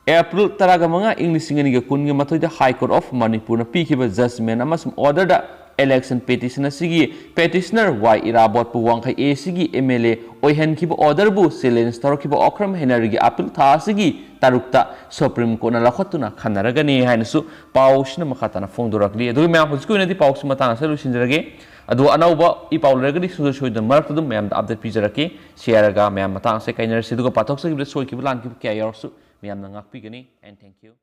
ꯑꯦꯄ꯭ꯔꯤꯜ ꯇꯔꯥꯒ ꯃꯉꯥ ꯏꯪ ꯂꯤꯁꯤꯡ ꯑꯅꯤꯒ ꯀꯨꯟꯒꯤ ꯃꯥꯊꯣꯏꯗ ꯍꯥꯏ ꯀꯣꯔꯠ ꯑꯣꯐ ꯃꯅꯤꯄꯨꯔꯅ ꯄꯤꯈꯤꯕ ꯖꯖꯃꯦꯟ ꯑꯃꯁꯨꯡ ꯑꯣꯔꯗꯔꯗ Election petition ꯑꯁꯤꯒꯤ petitioner ꯋꯥꯏ ꯏꯔꯥꯕꯣꯠꯄꯨ ꯋꯥꯡꯈꯩ ꯑꯦ ꯁꯤꯒꯤ ꯑꯦꯝ ꯑꯦꯜ ꯑꯦ ꯑꯣꯏꯍꯟꯈꯤꯕ orderꯕꯨ challenge ꯇꯧꯔꯛꯈꯤꯕ ꯑꯣꯀ꯭ꯔꯝ ꯍꯦꯅꯔꯤꯒꯤ appeal ꯊꯥ ꯑꯁꯤꯒꯤ ꯇꯔꯨꯛꯇ Supreme Courtꯅ ꯂꯧꯈꯠꯇꯨꯅ ꯈꯟꯅꯔꯒꯅꯤ ꯍꯥꯏꯅꯁꯨ ꯄꯥꯎꯁꯤꯅ ꯃꯈꯥ ꯇꯥꯅ ꯐꯣꯡꯗꯣꯔꯛꯂꯤ꯫ ꯑꯗꯨꯒ ꯃꯌꯥꯝ, ꯍꯧꯖꯤꯛꯀꯤ ꯑꯣꯏꯅꯗꯤ ꯄꯥꯎꯁꯤ ꯃꯇꯥꯡ ꯑꯁꯤꯗ ꯂꯣꯏꯁꯤꯟꯖꯔꯒꯦ꯫ ꯑꯗꯨꯒ ꯑꯅꯧꯕ ꯏ ꯄꯥꯎ ꯂꯩꯔꯒꯗꯤ ꯁꯨꯡꯁꯣꯏ ꯁꯣꯏꯗꯅ ꯃꯔꯛꯇ ꯑꯗꯨꯝ ꯃꯌꯥꯝꯗ update ꯄꯤꯖꯔꯛꯀꯦ꯫ ꯁꯤ ꯍꯥꯏꯔꯒ ꯃꯌꯥꯝ ꯃꯇꯥꯡ ꯑꯁꯤꯗ ꯀꯥꯏꯅꯔꯁꯤ꯫ ꯑꯗꯨꯒ ꯄꯥꯊꯣꯛꯆꯈꯤꯕꯗ ꯁꯣꯏꯈꯤꯕ ꯂꯥꯟꯈꯤꯕ ꯀꯌꯥ ꯌꯥꯎꯔꯁꯨ ꯃꯌꯥꯝꯅ ꯉꯥꯛꯄꯤꯒꯅꯤ꯫ And thank you꯫